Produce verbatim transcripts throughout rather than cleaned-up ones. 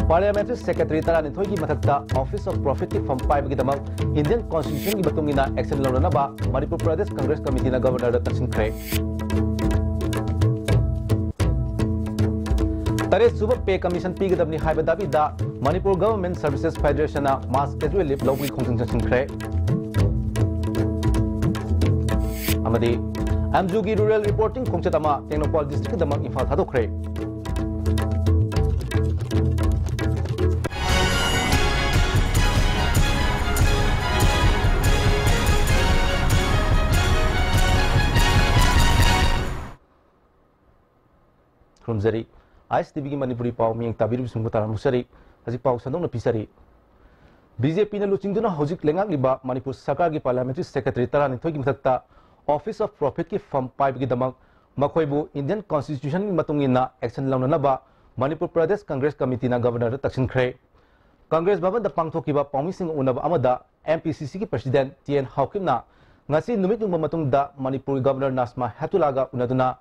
Parliamentary Secretary ꯇꯔꯥꯅꯤꯊꯣꯏꯒꯤ ꯃꯊꯛꯇ Office of Profitꯀꯤ firm ꯄꯥꯏꯕꯒꯤꯗꯃꯛ Indian Constitutionꯒꯤ ꯃꯇꯨꯡ ꯏꯟꯅ action ꯂꯧꯅꯅꯕ ꯃꯅꯤꯄꯨꯔ ꯄ꯭ꯔꯗꯦꯁ ꯀꯪꯒ꯭ꯔꯦꯁ ꯀꯃꯤꯇꯤꯅ Governorꯗ ꯇꯛꯁꯤꯟꯈ꯭ꯔꯦ꯫ ꯇꯔꯦꯠ ꯁꯨꯕ Pay Commission ꯄꯤꯒꯗꯕꯅꯤ ꯍꯥꯏꯕ ꯗꯥꯕꯤꯗ Manipur Government Services Federationꯅ mass casual leave ꯂꯧꯕꯒꯤ ꯈꯣꯡꯖꯪ ꯆꯪꯁꯤꯟꯈ꯭ꯔꯦ꯫ ꯑꯃꯗꯤ ꯑꯦꯝꯖꯨꯒꯤ rural reporting ꯈꯣꯡꯆꯠ ꯑꯃ ꯇꯦꯡꯅꯧꯄꯜ districtꯀꯤꯗꯃꯛ ꯏꯝꯐꯥꯜ ꯊꯥꯗꯣꯛꯈ꯭ꯔꯦ꯫ ꯈꯨꯔꯨꯝꯖꯔꯤ꯫ ꯑꯥꯏ ꯑꯦꯁ ꯇꯤ ꯚꯤꯒꯤ ꯃꯅꯤꯄꯨꯔꯤ ꯄꯥꯎ ꯃꯤꯠꯌꯦꯡ ꯇꯥꯕꯤꯔꯤꯕꯁꯤꯡꯕꯨ ꯇꯔꯥꯝꯅ ꯑꯣꯛꯆꯔꯤ꯫ ꯍꯧꯖꯤꯛ ꯄꯥꯎ ꯁꯟꯗꯣꯛꯅ ꯄꯤꯖꯔꯤ꯫ ꯕꯤ ꯖꯦ ꯄꯤꯅ ꯂꯨꯆꯤꯡꯗꯨꯅ ꯍꯧꯖꯤꯛ ꯂꯩꯉꯥꯛꯂꯤꯕ ꯃꯅꯤꯄꯨꯔ ꯁꯔꯀꯥꯔꯒꯤ Parliamentary Secretary ꯇꯔꯥꯅꯤꯊꯣꯏꯒꯤ ꯃꯊꯛꯇ Office of Profitꯀꯤ firm ꯄꯥꯏꯕꯒꯤꯗꯃꯛ ꯃꯈꯣꯏꯕꯨ Indian Constitutionꯒꯤ ꯃꯇꯨꯡ ꯏꯟꯅ action ꯂꯧꯅꯅꯕ ꯃꯅꯤꯄꯨꯔ ꯄ꯭ꯔꯗꯦꯁ ꯀꯪꯒ꯭ꯔꯦꯁ ꯀꯃꯤꯇꯤꯅ Governorꯗ ꯇꯛꯁꯤꯟꯈ꯭ꯔꯦ꯫ ꯀꯪꯒ꯭ꯔꯦꯁ ꯚꯕꯟꯗ ꯄꯥꯡꯊꯣꯛꯈꯤꯕ ꯄꯥꯎꯃꯤꯁꯤꯡꯒ ꯎꯅꯕ ꯑꯃꯗ ꯑꯦꯝ ꯄꯤ ꯁꯤ ꯁꯤꯒꯤ President ꯇꯤ ꯑꯦꯟ ꯍꯥꯎꯀꯤꯞꯅ ꯉꯁꯤ ꯅꯨꯃꯤꯠ ꯌꯨꯡꯕ ꯃꯇꯨꯡꯗ ꯃꯅꯤꯄꯨꯔꯒꯤ Governor ꯅꯥꯖꯃꯥ ꯍꯦꯞꯇꯨꯂꯥꯒ ꯎꯅꯗꯨꯅ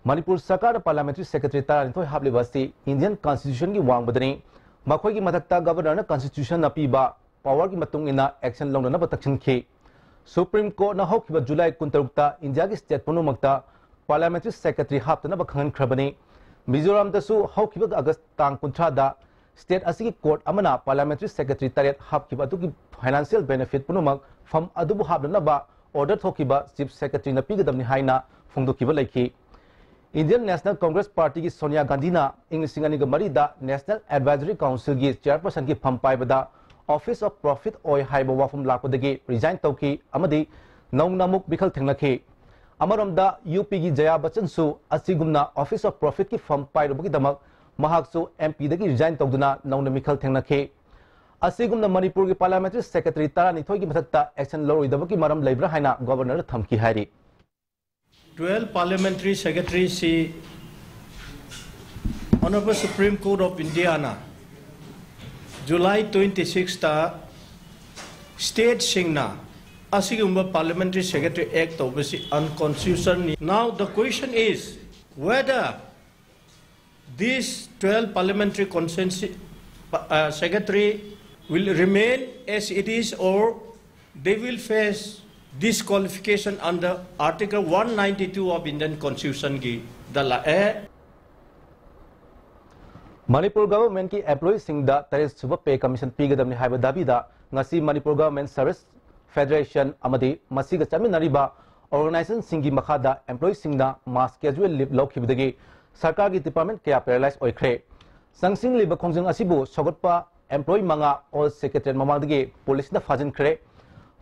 ꯃꯅꯤꯄꯨꯔ ꯁꯔꯀꯥꯔꯗ Parliamentary Secretary ꯇꯔꯥꯅꯤꯊꯣꯏ ꯍꯥꯞꯂꯤꯕ ꯑꯁꯤ Indian Constitutionꯒꯤ ꯋꯥꯡꯃꯗꯅꯤ, ꯃꯈꯣꯏꯒꯤ ꯃꯊꯛꯇ Governorꯅ Constitutionꯅ ꯄꯤꯕ powerꯒꯤ ꯃꯇꯨꯡ ꯏꯟꯅ action ꯂꯧꯅꯅꯕ ꯇꯛꯁꯤꯟꯈꯤ꯫ Supreme Courtꯅ ꯍꯧꯈꯤꯕ ꯖꯨꯂꯥꯏ ꯀꯨꯟꯇꯔꯨꯛꯇ ꯏꯟꯗꯤꯌꯥꯒꯤ state ꯄꯨꯝꯅꯃꯛꯇ Parliamentary Secretary ꯍꯥꯞꯇꯅꯕ ꯈꯪꯍꯟꯈ꯭ꯔꯕꯅꯤ꯫ ꯃꯤꯖꯣꯔꯥꯝꯗꯁꯨ ꯍꯧꯈꯤꯕ ꯑꯥꯒꯁ ꯇꯥꯡ ꯀꯨꯟꯊ꯭ꯔꯥꯗ state ꯑꯁꯤꯒꯤ court ꯑꯃꯅ Parliamentary Secretary ꯇꯔꯦꯠ ꯍꯥꯞꯈꯤꯕ ꯑꯗꯨꯒꯤ financial benefit ꯄꯨꯝꯅꯃꯛ firm ꯑꯗꯨꯕꯨ ꯍꯥꯞꯅꯅꯕ order ꯊꯣꯛꯈꯤꯕ Chief Secretaryꯅ ꯄꯤꯒꯗꯕꯅꯤ ꯍꯥꯏꯅ ꯐꯣꯡꯗꯣꯛꯈꯤꯕ ꯂꯩꯈꯤ꯫ Indian National Congress Partyꯒꯤ ꯁꯣꯅꯤꯌꯥ ꯒꯥꯟꯙꯤꯅ ꯏꯪ ꯂꯤꯁꯤꯡ ꯑꯅꯤꯒ ꯃꯔꯤꯗ National Advisory Councilꯒꯤ chairpersonꯒꯤ firm ꯄꯥꯏꯕꯗ Office of Profit ꯑꯣꯏ ꯍꯥꯏꯕ ꯋꯥꯐꯝ ꯂꯥꯛꯄꯗꯒꯤ resign ꯇꯧꯈꯤ ꯑꯃꯗꯤ ꯅꯧꯅ ꯑꯃꯨꯛ ꯃꯤꯈꯜ ꯊꯦꯡꯅꯈꯤ꯫ ꯑꯃꯔꯣꯝꯗ, ꯌꯨ ꯄꯤꯒꯤ ꯖꯌꯥ ꯕꯆꯟꯁꯨ ꯑꯁꯤꯒꯨꯝꯅ Office of Profitꯀꯤ firm ꯄꯥꯏꯔꯨꯕꯒꯤꯗꯃꯛ ꯃꯍꯥꯛꯁꯨ ꯑꯦꯝ ꯄꯤꯗꯒꯤ resign ꯇꯧꯗꯨꯅ ꯅꯧꯅ ꯃꯤꯈꯜ ꯊꯦꯡꯅꯈꯤ꯫ ꯑꯁꯤꯒꯨꯝꯅ ꯃꯅꯤꯄꯨꯔꯒꯤ Parliamentary Secretary ꯇꯔꯥꯅꯤꯊꯣꯏꯒꯤ ꯃꯊꯛꯇ action ꯂꯧꯔꯣꯏꯗꯕꯒꯤ ꯃꯔꯝ ꯂꯩꯕ꯭ꯔꯥ ꯍꯥꯏꯅ Governorꯗ ꯊꯝꯈꯤ ꯍꯥꯏꯔꯤ꯫ Twelve Parliamentary Secretaryꯁꯤ Honorable Supreme Court of Indiaꯅ July twenty sixꯇ stateꯁꯤꯡꯅ ꯑꯁꯤꯒꯨꯝꯕ Parliamentary Secretary act ꯇꯧꯕꯁꯤ unconstitutionalꯅꯤ꯫ Now the question is whether these twelve parliamentary constituency, uh, secretary will remain as it is or they will face disqualification under Article one ninety-two of Indian Constitution ꯒꯤ ꯗ ꯂꯥꯛꯑꯦ꯫ ꯃꯅꯤꯄꯨꯔ ꯒꯚꯔꯟꯃꯦꯟꯠꯀꯤ ꯑꯦꯝꯄ꯭ꯂꯣꯌꯤꯁꯤꯡꯗ ꯇꯔꯦꯠ ꯁꯨꯕ ꯄꯦ commission ꯄꯤꯒꯗꯕꯅꯤ ꯍꯥꯏꯕ ꯗꯥꯕꯤꯗ ꯉꯁꯤ Manipur government service federation ꯑꯃꯗꯤ ꯃꯁꯤꯒ ꯆꯠꯃꯤꯟꯅꯔꯤꯕ ꯑꯣꯔꯒꯅꯥꯏꯖꯦꯁꯟꯁꯤꯡꯒꯤ ꯃꯈꯥꯗ ꯑꯦꯝꯄ꯭ꯂꯣꯌꯤꯁꯤꯡꯅ ꯃꯥꯁ ꯀꯦꯖꯨꯋꯦꯜ ꯂꯤꯚ ꯂꯧꯈꯤꯕꯗꯒꯤ ꯁꯔꯀꯥꯔꯒꯤ ꯗꯤꯄꯥꯔꯠꯃꯦꯟꯠ ꯀꯌꯥ ꯄꯦꯔꯥꯂꯥꯏꯖ ꯑꯣꯏꯈ꯭ꯔꯦ꯫ ꯆꯪꯁꯤꯜꯂꯤꯕ ꯈꯣꯡꯖꯪ ꯑꯁꯤꯕꯨ ꯁꯧꯒꯠꯄ ꯑꯦꯝꯄ꯭ꯂꯣꯌꯤ ꯃꯉꯥ ꯑꯣꯜ ꯁꯦꯀ꯭ꯔꯦꯇꯔꯤꯌꯦꯠ ꯃꯃꯥꯡꯗꯒꯤ ꯄꯨꯂꯤꯁꯅ ꯐꯥꯖꯤꯟꯈ꯭ꯔꯦ꯫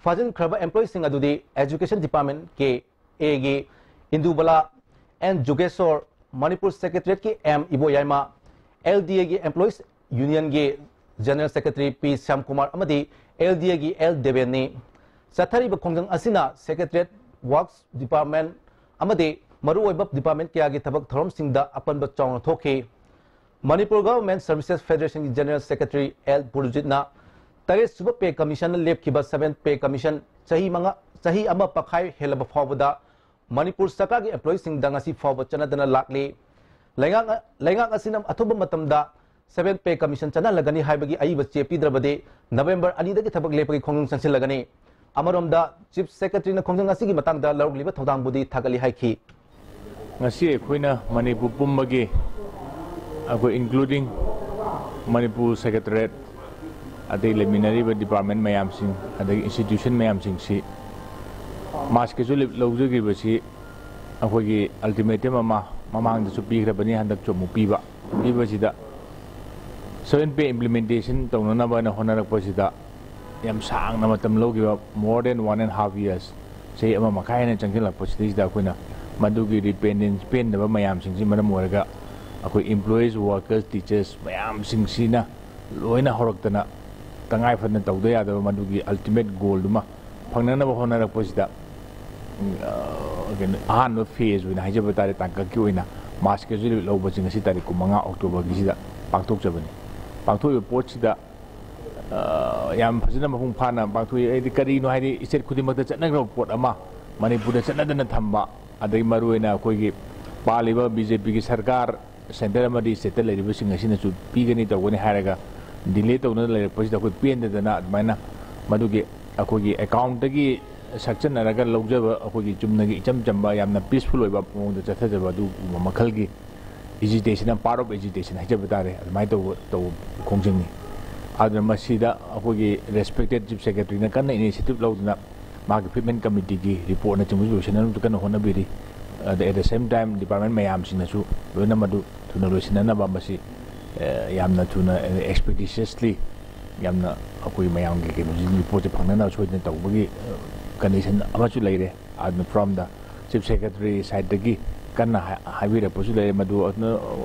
ꯐꯥꯖꯤꯟꯈ꯭ꯔꯕ ꯑꯦꯝꯄ꯭ꯂꯣꯌꯤꯁꯤꯡ ꯑꯗꯨꯗꯤ ꯑꯦꯖꯨꯀꯦꯁꯟ ꯗꯤꯄꯥꯔꯠꯃꯦꯟꯠ ꯀꯦ ꯑꯦꯒꯤ ꯏꯟꯗꯨꯕꯂꯥ ꯑꯦꯟ ꯖꯨꯒꯦꯁꯣꯔ, ꯃꯅꯤꯄꯨꯔ ꯁꯦꯀ꯭ꯔꯦꯇꯔꯤꯌꯦꯠꯀꯤ ꯑꯦꯝ ꯏꯕꯣꯌꯥꯏꯃ, ꯑꯦꯜ ꯗꯤ ꯑꯦꯒꯤ ꯑꯦꯝꯄ꯭ꯂꯣꯌꯤꯁ ꯌꯨꯅꯤꯌꯟꯒꯤ ꯖꯦꯅꯔꯦꯜ ꯁꯦꯀ꯭ꯔꯦꯇꯔꯤ ꯄꯤ ꯁ꯭ꯌꯥꯝꯀꯨꯃꯥꯔ ꯑꯃꯗꯤ ꯑꯦꯜ ꯗꯤ ꯑꯦꯒꯤ ꯑꯦꯜ ꯗꯦꯕꯦꯟꯅꯤ꯫ ꯆꯠꯊꯔꯤꯕ ꯈꯣꯡꯖꯪ ꯑꯁꯤꯅ ꯁꯦꯀ꯭ꯔꯦꯇꯔꯤꯌꯦꯠ, ꯋꯥꯔꯛꯁ ꯗꯤꯄꯥꯔꯠꯃꯦꯟꯠ ꯑꯃꯗꯤ ꯃꯔꯨꯑꯣꯏꯕ ꯗꯤꯄꯥꯔꯠꯃꯦꯟꯠ ꯀꯌꯥꯒꯤ ꯊꯕꯛ ꯊꯧꯔꯝꯁꯤꯡꯗ ꯑꯄꯟꯕ ꯆꯥꯎꯅ ꯊꯣꯛꯈꯤ꯫ ꯃꯅꯤꯄꯨꯔ ꯒꯚꯔꯟꯃꯦꯟꯠ ꯁꯔꯚꯤꯁꯦꯁ ꯐꯦꯗꯔꯦꯁꯟꯒꯤ ꯖꯦꯅꯔꯦꯜ ꯁꯦꯀ꯭ꯔꯦꯇꯔꯤ ꯑꯦꯜ ꯄꯨꯔꯖꯤꯠꯅ ꯇꯔꯦꯠ ꯁꯨꯕ ꯄꯦ ꯀꯃꯤꯁꯟꯅ ꯂꯦꯞꯈꯤꯕ ꯁꯚꯦꯟ ꯄꯦ ꯀꯃꯤꯁꯟ ꯆꯍꯤ ꯃꯉꯥ, ꯆꯍꯤ ꯑꯃ ꯃꯈꯥꯏ ꯍꯦꯜꯂꯕ ꯐꯥꯎꯕꯗ ꯃꯅꯤꯄꯨꯔ ꯁꯔꯀꯥꯔꯒꯤ ꯑꯦꯝꯄ꯭ꯂꯣꯌꯤꯁꯤꯡꯗ ꯉꯁꯤ ꯐꯥꯎꯕ ꯆꯠꯅꯗꯅ ꯂꯥꯛꯂꯤ꯫ ꯂꯩꯉꯥꯛ, ꯂꯩꯉꯥꯛ ꯑꯁꯤꯅ ꯑꯊꯨꯕ ꯃꯇꯝꯗ ꯁꯚꯦꯟ ꯄꯦ ꯀꯃꯤꯁꯟ ꯆꯠꯅꯍꯜꯂꯒꯅꯤ ꯍꯥꯏꯕꯒꯤ ꯑꯏꯕ ꯆꯦ ꯄꯤꯗ꯭ꯔꯕꯗꯤ ꯅꯕꯦꯝꯕꯔ ꯑꯅꯤꯗꯒꯤ ꯊꯕꯛ ꯂꯦꯞꯄꯒꯤ ꯈꯣꯡꯖꯪ ꯆꯪꯁꯤꯜꯂꯒꯅꯤ꯫ ꯑꯃꯔꯣꯝꯗ ꯆꯤꯐ ꯁꯦꯀ꯭ꯔꯦꯇꯔꯤꯅ ꯈꯣꯡꯖꯪ ꯑꯁꯤꯒꯤ ꯃꯇꯥꯡꯗ ꯂꯧꯔꯛꯂꯤꯕ ꯊꯧꯗꯥꯡꯕꯨꯗꯤ ꯊꯥꯒꯠꯂꯤ ꯍꯥꯏꯈꯤ꯫ ꯉꯁꯤ ꯑꯩꯈꯣꯏꯅ ꯃꯅꯤꯄꯨꯔ ꯄꯨꯝꯕꯒꯤ, ꯑꯩꯈꯣꯏ including ꯃꯅꯤꯄꯨꯔ ꯁꯦꯀ꯭ꯔꯦꯇꯔꯤꯌꯦꯠ, ꯑꯗꯩ ꯂꯩꯃꯤꯟꯅꯔꯤꯕ ꯗꯤꯄꯥꯔꯠꯃꯦꯟ ꯃꯌꯥꯝꯁꯤꯡ, ꯑꯗꯒꯤ ꯏꯟꯁꯇꯤꯇ꯭ꯌꯨꯁꯟ ꯃꯌꯥꯝꯁꯤꯡꯁꯤ ꯃꯥꯁ ꯀꯦꯖꯨꯋꯦꯜ ꯂꯤꯚ ꯂꯧꯖꯈꯤꯕꯁꯤ ꯑꯩꯈꯣꯏꯒꯤ ꯑꯜꯇꯤꯃꯦꯇꯝ ꯑꯃ ꯃꯃꯥꯡꯗꯁꯨ ꯄꯤꯈ꯭ꯔꯕꯅꯤ, ꯍꯟꯗꯛꯁꯨ ꯑꯃꯨꯛ ꯄꯤꯕ꯫ ꯄꯤꯕꯁꯤꯗ ꯁꯚꯦꯟ ꯄꯦ ꯏꯝꯄ꯭ꯂꯤꯃꯦꯟꯇꯦꯁꯟ ꯇꯧꯅꯅꯕ ꯍꯥꯏꯅ ꯍꯣꯠꯅꯔꯛꯄꯁꯤꯗ ꯌꯥꯝ ꯁꯥꯡꯅ ꯃꯇꯝ ꯂꯧꯈꯤꯕ, more than one and half years, ꯆꯍꯤ ꯑꯃ ꯃꯈꯥꯏ ꯍꯦꯟꯅ ꯆꯪꯁꯤꯜꯂꯛꯄꯁꯤꯗꯩꯁꯤꯗ ꯑꯩꯈꯣꯏꯅ ꯃꯗꯨꯒꯤ ꯔꯤꯄꯦꯟꯗꯦꯟꯁ ꯄꯦꯟꯗꯕ ꯃꯌꯥꯝꯁꯤꯡꯁꯤ ꯃꯔꯝ ꯑꯣꯏꯔꯒ ꯑꯩꯈꯣꯏ ꯏꯝꯄ꯭ꯂꯣꯌꯤꯁ, ꯋꯥꯔꯀꯔꯁ, ꯇꯤꯆꯔꯁ ꯃꯌꯥꯝꯁꯤꯡꯁꯤꯅ ꯂꯣꯏꯅ ꯍꯧꯔꯛꯇꯅ ꯇꯉꯥꯏ ꯐꯗꯅ ꯇꯧꯗ ꯌꯥꯗꯕ ꯃꯗꯨꯒꯤ ꯑꯜꯇꯤꯃꯦꯠ ꯒꯣꯜꯗꯨꯃ ꯐꯪꯅꯅꯕ ꯍꯣꯠꯅꯔꯛꯄꯁꯤꯗ, ꯎꯝ, ꯑ, ꯀꯩꯅꯣ, ꯑꯍꯥꯟꯕ ꯐꯦꯖ ꯑꯣꯏꯅ ꯍꯥꯏꯖꯕ ꯇꯥꯔꯦ, ꯇꯥꯡꯀꯛꯀꯤ ꯑꯣꯏꯅ ꯃꯥꯁ ꯀꯦꯖꯨꯋꯦꯜ ꯂꯤꯚ ꯂꯧꯕꯁꯤ ꯉꯁꯤ ꯇꯥꯔꯤꯛ ꯀꯨꯟꯃꯉꯥ ꯑꯣꯛꯇꯣꯕꯔꯒꯤꯁꯤꯗ ꯄꯥꯡꯊꯣꯛꯆꯕꯅꯤ꯫ ꯄꯥꯡꯊꯣꯛꯏꯕ ꯄꯣꯠꯁꯤꯗ, ꯑ, ꯌꯥꯝ ꯐꯖꯅ ꯃꯄꯨꯡ ꯐꯥꯅ ꯄꯥꯡꯊꯣꯛꯏ꯫ ꯍꯥꯏꯗꯤ ꯀꯔꯤꯅꯣ ꯍꯥꯏꯗꯤ ꯁ꯭ꯇꯦꯠ ꯈꯨꯗꯤꯡꯃꯛꯇ ꯆꯠꯅꯈ꯭ꯔꯕ ꯄꯣꯠ ꯑꯃ ꯃꯅꯤꯄꯨꯔꯗ ꯆꯠꯅꯗꯅ ꯊꯝꯕ, ꯑꯗꯒꯤ ꯃꯔꯨꯑꯣꯏꯅ ꯑꯩꯈꯣꯏꯒꯤ ꯄꯥꯜꯂꯤꯕ ꯕꯤ ꯖꯦ ꯄꯤꯒꯤ ꯁꯔꯀꯥꯔ, ꯁꯦꯟꯇꯔ ꯑꯃꯗꯤ ꯁ꯭ꯇꯦꯠꯇ ꯂꯩꯔꯤꯕꯁꯤꯡ ꯑꯁꯤꯅꯁꯨ ꯄꯤꯒꯅꯤ ꯇꯧꯒꯅꯤ ꯍꯥꯏꯔꯒ ꯗꯤꯂꯦ ꯇꯧꯅ ꯂꯩꯔꯛꯄꯁꯤꯗ ꯑꯩꯈꯣꯏ ꯄꯦꯟꯗꯗꯅ ꯑꯗꯨꯃꯥꯏꯅ ꯃꯗꯨꯒꯤ ꯑꯩꯈꯣꯏꯒꯤ ꯑꯦꯀꯥꯎꯟꯠꯇꯒꯤ ꯁꯛꯆꯟꯅꯔꯒ ꯂꯧꯖꯕ ꯑꯩꯈꯣꯏꯒꯤ ꯆꯨꯝꯅꯒꯤ ꯏꯆꯝ ꯆꯝꯕ ꯌꯥꯝꯅ ꯄꯤꯁꯐꯨꯜ ꯑꯣꯏꯕ ꯃꯑꯣꯡꯗ ꯆꯠꯊꯖꯕ ꯑꯗꯨꯒꯨꯝꯕ ꯃꯈꯜꯒꯤ ꯑꯦꯖꯤꯇꯦꯁꯟ, ꯑꯃ ꯄꯥꯔꯠ ꯑꯣꯐ ꯑꯦꯖꯤꯇꯦꯁꯟ ꯍꯥꯏꯖꯕ ꯇꯥꯔꯦ, ꯑꯗꯨꯃꯥꯏꯅ ꯇꯧꯕ ꯇꯧꯕ ꯈꯣꯡꯖꯪꯅꯤ꯫ ꯑꯗꯨꯅ ꯃꯁꯤꯗ ꯑꯩꯈꯣꯏꯒꯤ ꯔꯦꯁꯄꯦꯛꯇꯦꯠ ꯆꯤꯐ ꯁꯦꯀ꯭ꯔꯦꯇꯔꯤꯅ ꯀꯟꯅ ꯏꯅꯤꯁꯤꯌꯦꯇꯤꯚ ꯂꯧꯗꯨꯅ ꯃꯥꯒꯤ ꯐꯤꯠꯃꯦꯟ ꯀꯃꯤꯇꯤꯒꯤ ꯔꯤꯄꯣꯔꯠꯅꯆꯤꯡꯕꯁꯨ ꯂꯣꯏꯁꯤꯟꯅꯕꯁꯨ ꯀꯟꯅ ꯍꯣꯠꯅꯕꯤꯔꯤ꯫ ꯑꯗ at the same time department ꯃꯌꯥꯝꯁꯤꯡꯅꯁꯨ ꯂꯣꯏꯅ ꯃꯗꯨ ꯊꯨꯅ ꯂꯣꯏꯁꯤꯟꯅꯅꯕ ꯃꯁꯤ ꯑꯦ, ꯌꯥꯝꯅ ꯊꯨꯅ ꯑꯦꯛꯁꯄꯤꯗꯤꯁꯤꯌꯁꯂꯤ ꯌꯥꯝꯅ ꯑꯩꯈꯣꯏ ꯃꯌꯥꯝꯒꯤ ꯀꯩꯅꯣꯁꯤ ꯔꯤꯄꯣꯔꯠꯁꯦ ꯐꯪꯅꯅꯕ ꯁꯣꯏꯗꯅ ꯇꯧꯕꯒꯤ ꯀꯟꯗꯤꯁꯟ ꯑꯃꯁꯨ ꯂꯩꯔꯦ꯫ ꯑꯗꯨꯅ ꯐ꯭ꯔꯣꯝ ꯗ ꯆꯤꯐ ꯁꯦꯀ꯭ꯔꯦꯇꯔꯤ ꯁꯥꯏꯠꯇꯒꯤ ꯀꯟꯅ ꯍꯥꯏ- ꯍꯥꯏꯕꯤꯔꯛꯄꯁꯨ ꯂꯩꯔꯦ꯫ ꯃꯗꯨ ꯑꯗꯨꯅ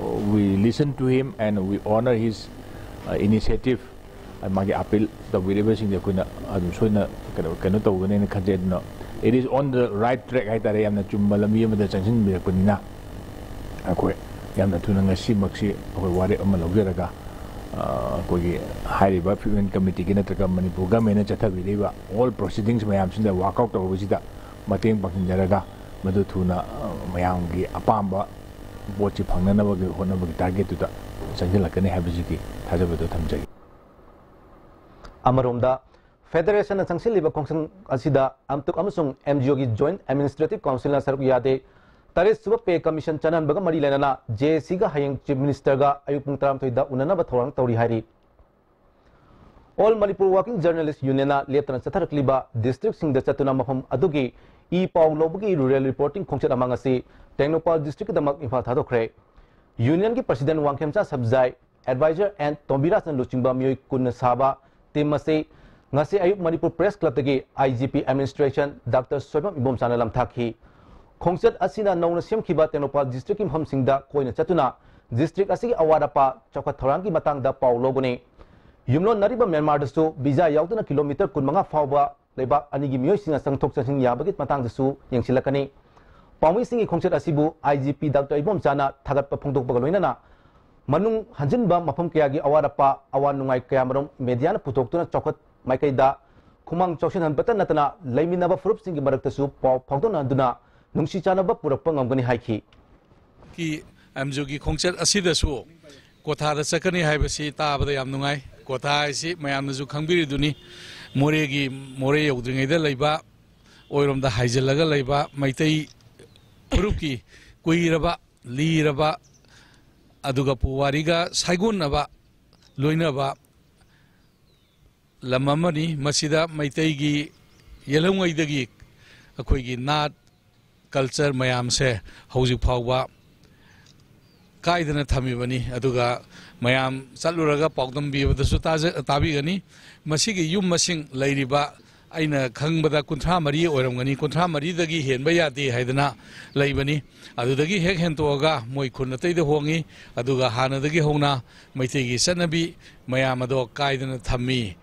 we listen to him and we honor his initiative꯫ ꯃꯥꯒꯤ ꯑꯄꯤꯜ ꯇꯧꯕꯤꯔꯤꯕꯁꯤꯡꯁꯦ ꯑꯩꯈꯣꯏꯅ ꯑꯗꯨꯝ ꯁꯣꯏꯅ ꯀꯩꯅꯣ ꯀꯩꯅꯣ ꯇꯧꯒꯅꯦꯅ ꯈꯟꯖꯩ꯫ ꯑꯗꯨꯅ it is on the right track ꯍꯥꯏꯇꯥꯔꯦ, ꯌꯥꯝꯅ ꯆꯨꯝꯕ ꯂꯝꯕꯤ ꯑꯃꯗ ꯆꯪꯁꯤꯟꯕꯤꯔꯛꯄꯅꯤꯅ꯫ ꯑꯩꯈꯣꯏ ꯌꯥꯝꯅ ꯊꯨꯅ ꯉꯁꯤꯃꯛꯁꯤ ꯑꯩꯈꯣꯏ ꯋꯥꯔꯦꯞ ꯑꯃ ꯂꯧꯖꯔꯒ ꯑ, ꯑꯩꯈꯣꯏꯒꯤ ꯍꯥꯏꯔꯤꯕ ꯐꯤꯠꯃꯦꯟ ꯀꯃꯤꯇꯤꯒꯤ ꯅꯠꯇ꯭ꯔꯒ ꯃꯅꯤꯄꯨꯔ ꯒꯃꯦꯟꯅ ꯆꯠꯊꯕꯤꯔꯤꯕ ꯑꯣꯜ ꯄ꯭ꯔꯣꯁꯤꯗꯤꯡꯁ ꯃꯌꯥꯝꯁꯤꯡꯗ ꯋꯥꯔꯛ ꯑꯥꯎꯠ ꯇꯧꯔꯨꯕꯁꯤꯗ ꯃꯇꯦꯡ ꯄꯥꯡꯁꯤꯟꯖꯔꯒ ꯃꯗꯨ ꯊꯨꯅ ꯑ, ꯃꯌꯥꯝꯒꯤ ꯑꯄꯥꯝꯕ ꯄꯣꯠꯁꯤ ꯐꯪꯅꯅꯕꯒꯤ ꯍꯣꯠꯅꯕꯒꯤ ꯇꯥꯔꯒꯦꯠꯇꯨꯗ ꯆꯪꯁꯤꯜꯂꯛꯀꯅꯤ ꯍꯥꯏꯕꯁꯤꯒꯤ ꯊꯥꯖꯕꯗꯨ ꯊꯝꯖꯒꯦ꯫ ꯑꯃꯔꯣꯝꯗ, ꯐꯦꯗꯔꯦꯁꯟꯅ ꯆꯪꯁꯤꯜꯂꯤꯕ ꯈꯣꯡꯖꯪ ꯑꯁꯤꯗ ꯑꯝꯇꯨꯛ ꯑꯃꯁꯨꯡ ꯑꯦꯝꯖꯤꯑꯣꯒꯤ ꯖꯣꯏꯟꯠ ꯑꯦꯗꯃꯤꯅꯤꯁꯇ꯭ꯔꯦꯇꯤꯚ ꯀꯥꯎꯟꯁꯤꯜꯅ ꯁꯔꯨꯛ ꯌꯥꯗꯦ꯫ ꯇꯔꯦꯠ ꯁꯨꯕ ꯄꯦ ꯀꯃꯤꯁꯟ ꯆꯠꯅꯍꯟꯕꯒ ꯃꯔꯤ ꯂꯩꯅꯅ ꯖꯦꯑꯦꯁꯤꯒ ꯍꯌꯦꯡ ꯆꯤꯐ ꯃꯤꯅꯤꯁꯇꯔꯒ ꯑꯌꯨꯛ ꯄꯨꯡ ꯇꯔꯥꯃꯥꯊꯣꯏꯗ ꯎꯅꯅꯕ ꯊꯧꯔꯥꯡ ꯇꯧꯔꯤ ꯍꯥꯏꯔꯤ꯫ ꯑꯣꯜ ꯃꯅꯤꯄꯨꯔ ꯋꯥꯔꯀꯤꯡ ꯖꯔꯅꯦꯂꯤꯁ ꯌꯨꯅꯤꯌꯟꯅ ꯂꯦꯞꯇꯅ ꯆꯠꯊꯔꯛꯂꯤꯕ ꯗꯤꯁꯇ꯭ꯔꯤꯛꯁꯤꯡꯗ ꯆꯠꯇꯨꯅ ꯃꯐꯝ ꯑꯗꯨꯒꯤ ꯏ ꯄꯥꯎ ꯂꯧꯕꯒꯤ ꯔꯨꯔꯦꯜ ꯔꯤꯄꯣꯔꯇꯤꯡ ꯈꯣꯡꯆꯠ ꯑꯃ ꯉꯁꯤ ꯇꯦꯡꯅꯧꯄꯥꯜ ꯗꯤꯁꯇ꯭ꯔꯤꯛꯀꯤꯗꯃꯛ ꯏꯝꯐꯥꯜ ꯊꯥꯗꯣꯛꯈ꯭ꯔꯦ꯫ ꯌꯨꯅꯤꯌꯟꯒꯤ president Wangkhemcha Sabjai, adviser N ꯇꯣꯝꯕꯤꯔꯥꯖꯅ ꯂꯨꯆꯤꯡꯕ ꯃꯤꯑꯣꯏ ꯀꯨꯟꯅ ꯁꯥꯕ ꯇꯤꯝ ꯑꯁꯤ ꯉꯁꯤ ꯑꯌꯨꯛ ꯃꯅꯤꯄꯨꯔ ꯄ꯭ꯔꯦꯁ ꯀ꯭ꯂꯕꯇꯒꯤ ꯑꯥꯏꯖꯤꯄꯤ ꯑꯦꯗꯃꯤꯅꯤꯁꯇ꯭ꯔꯦꯁꯟ ꯗꯥꯛꯇꯔ ꯁꯣꯏꯕꯝ ꯏꯕꯣꯝꯆꯥꯅ ꯂꯝꯊꯥꯈꯤ꯫ ꯈꯣꯡꯆꯠ ꯑꯁꯤꯅ ꯅꯧꯅ ꯁꯦꯝꯈꯤꯕ ꯇꯦꯡꯅꯧꯄꯥꯜ ꯗꯤꯁꯇ꯭ꯔꯤꯛꯀꯤ ꯃꯐꯝꯁꯤꯡꯗ ꯀꯣꯏꯅ ꯆꯠꯇꯨꯅ ꯗꯤꯁꯇ꯭ꯔꯤꯛ ꯑꯁꯤꯒꯤ ꯑꯋꯥꯠ ꯑꯄꯥ, ꯆꯥꯎꯈꯠ ꯊꯧꯔꯥꯡꯒꯤ ꯃꯇꯥꯡꯗ ꯄꯥꯎ ꯂꯧꯒꯅꯤ꯫ ꯌꯨꯝꯂꯣꯟꯅꯔꯤꯕ ꯃ꯭ꯌꯥꯟꯃꯥꯔꯗꯁꯨ ꯚꯤꯖꯥ ꯌꯥꯎꯗꯅ ꯀꯤꯂꯣꯃꯤꯇꯔ ꯀꯨꯟꯃꯉꯥ ꯐꯥꯎꯕ ꯂꯩꯕꯥꯛ ꯑꯅꯤꯒꯤ ꯃꯤꯑꯣꯏꯁꯤꯡꯅ ꯆꯪꯊꯣꯛ ꯆꯪꯁꯤꯟ ꯌꯥꯕꯒꯤ ꯃꯇꯥꯡꯗꯁꯨ ꯌꯦꯡꯁꯤꯜꯂꯛꯀꯅꯤ꯫ ꯄꯥꯎꯃꯤꯁꯤꯡꯒꯤ ꯈꯣꯡꯆꯠ ꯑꯁꯤꯕꯨ ꯑꯥꯏꯖꯤꯄꯤ ꯗꯥꯛꯇꯔ ꯏꯕꯣꯝꯆꯥꯅ ꯊꯥꯒꯠꯄ ꯐꯣꯡꯗꯣꯛꯄꯒ ꯂꯣꯏꯅꯅ ꯃꯅꯨꯡ ꯍꯟꯖꯤꯟꯕ ꯃꯐꯝ ꯀꯌꯥꯒꯤ ꯑꯋꯥꯠ ꯑꯄꯥ, ꯑꯋꯥ ꯅꯨꯡꯉꯥꯏ ꯀꯌꯥꯃꯔꯨꯝ ꯃꯦꯗꯤꯌꯥꯅ ꯄꯨꯊꯣꯛꯇꯨꯅ ꯆꯥꯎꯈꯠ ꯃꯥꯏꯀꯩꯗ ꯈꯨꯃꯥꯡ ꯆꯥꯎꯁꯤꯟꯍꯟꯕꯇ ꯅꯠꯇꯅ ꯂꯩꯃꯤꯟꯅꯕ ꯐꯨꯔꯨꯞꯁꯤꯡꯒꯤ ꯃꯔꯛꯇꯁꯨ ꯄꯥꯎ ꯐꯥꯎꯗꯣꯛꯅꯗꯨꯅ ꯅꯨꯡꯁꯤ ꯆꯥꯟꯅꯕ ꯄꯨꯔꯛꯄ ꯉꯝꯒꯅꯤ ꯍꯥꯏꯈꯤ꯫ ꯀꯤ ꯑꯦꯝꯖꯤꯑꯣꯒꯤ ꯈꯣꯡꯆꯠ ꯑꯁꯤꯗꯁꯨ ꯀ꯭ꯋꯥꯊꯥꯗ ꯆꯠꯀꯅꯤ ꯍꯥꯏꯕꯁꯤ ꯇꯥꯕꯗ ꯌꯥꯝ ꯅꯨꯡꯉꯥꯏ꯫ ꯀ꯭ꯋꯥꯊꯥ ꯍꯥꯏꯁꯤ ꯃꯌꯥꯝꯅꯁꯨ ꯈꯪꯕꯤꯔꯤꯗꯨꯅꯤ, ꯃꯣꯔꯦꯒꯤ, ꯃꯣꯔꯦ ꯌꯧꯗ꯭ꯔꯤꯉꯩꯗ ꯂꯩꯕ, ꯑꯣꯏꯔꯣꯝꯗ ꯍꯥꯏꯖꯤꯜꯂꯒ ꯂꯩꯕ ꯃꯩꯇꯩ ꯐꯨꯔꯨꯞꯀꯤ ꯀꯨꯏꯔꯕ, ꯂꯤꯔꯕ, ꯑꯗꯨꯒ ꯄꯨꯋꯥꯔꯤꯒ ꯁꯥꯏꯒꯣꯟꯅꯕ, ꯂꯣꯏꯅꯕ ꯂꯝ ꯑꯃꯅꯤ꯫ ꯃꯁꯤꯗ ꯃꯩꯇꯩꯒꯤ ꯌꯦꯜꯍꯧꯉꯩꯗꯒꯤ ꯑꯩꯈꯣꯏꯒꯤ ꯅꯥꯠ, ꯀꯜꯆꯔ ꯃꯌꯥꯝꯁꯦ ꯍꯧꯖꯤꯛ ꯐꯥꯎꯕ ꯀꯥꯏꯗꯅ ꯊꯝꯃꯤꯕꯅꯤ꯫ ꯑꯗꯨꯒ ꯃꯌꯥꯝ ꯆꯠꯂꯨꯔꯒ ꯄꯥꯎꯗꯝ ꯄꯤꯕꯗꯁꯨ ꯇꯥꯖ-, ꯇꯥꯕꯤꯒꯅꯤ꯫ ꯃꯁꯤꯒꯤ ꯌꯨꯝ ꯃꯁꯤꯡ ꯂꯩꯔꯤꯕ, ꯑꯩꯅ ꯈꯪꯕꯗ ꯀꯨꯟꯊ꯭ꯔꯥ ꯃꯔꯤ ꯑꯣꯏꯔꯝꯒꯅꯤ, ꯀꯨꯟꯊ꯭ꯔꯥ ꯃꯔꯤꯗꯒꯤ ꯍꯦꯟꯕ ꯌꯥꯗꯦ ꯍꯥꯏꯗꯅ ꯂꯩꯕꯅꯤ꯫ ꯑꯗꯨꯗꯒꯤ ꯍꯦꯛ ꯍꯦꯟꯇꯣꯛꯑꯒ ꯃꯣꯏ ꯈꯨꯟ ꯑꯇꯩꯗ ꯍꯣꯡꯉꯤ꯫ ꯑꯗꯨꯒ ꯍꯥꯟꯅꯗꯒꯤ ꯍꯧꯅ ꯃꯩꯇꯩꯒꯤ ꯆꯠꯅꯕꯤ ꯃꯌꯥꯝ ꯑꯗꯣ ꯀꯥꯏꯗꯅ ꯊꯝꯃꯤ꯫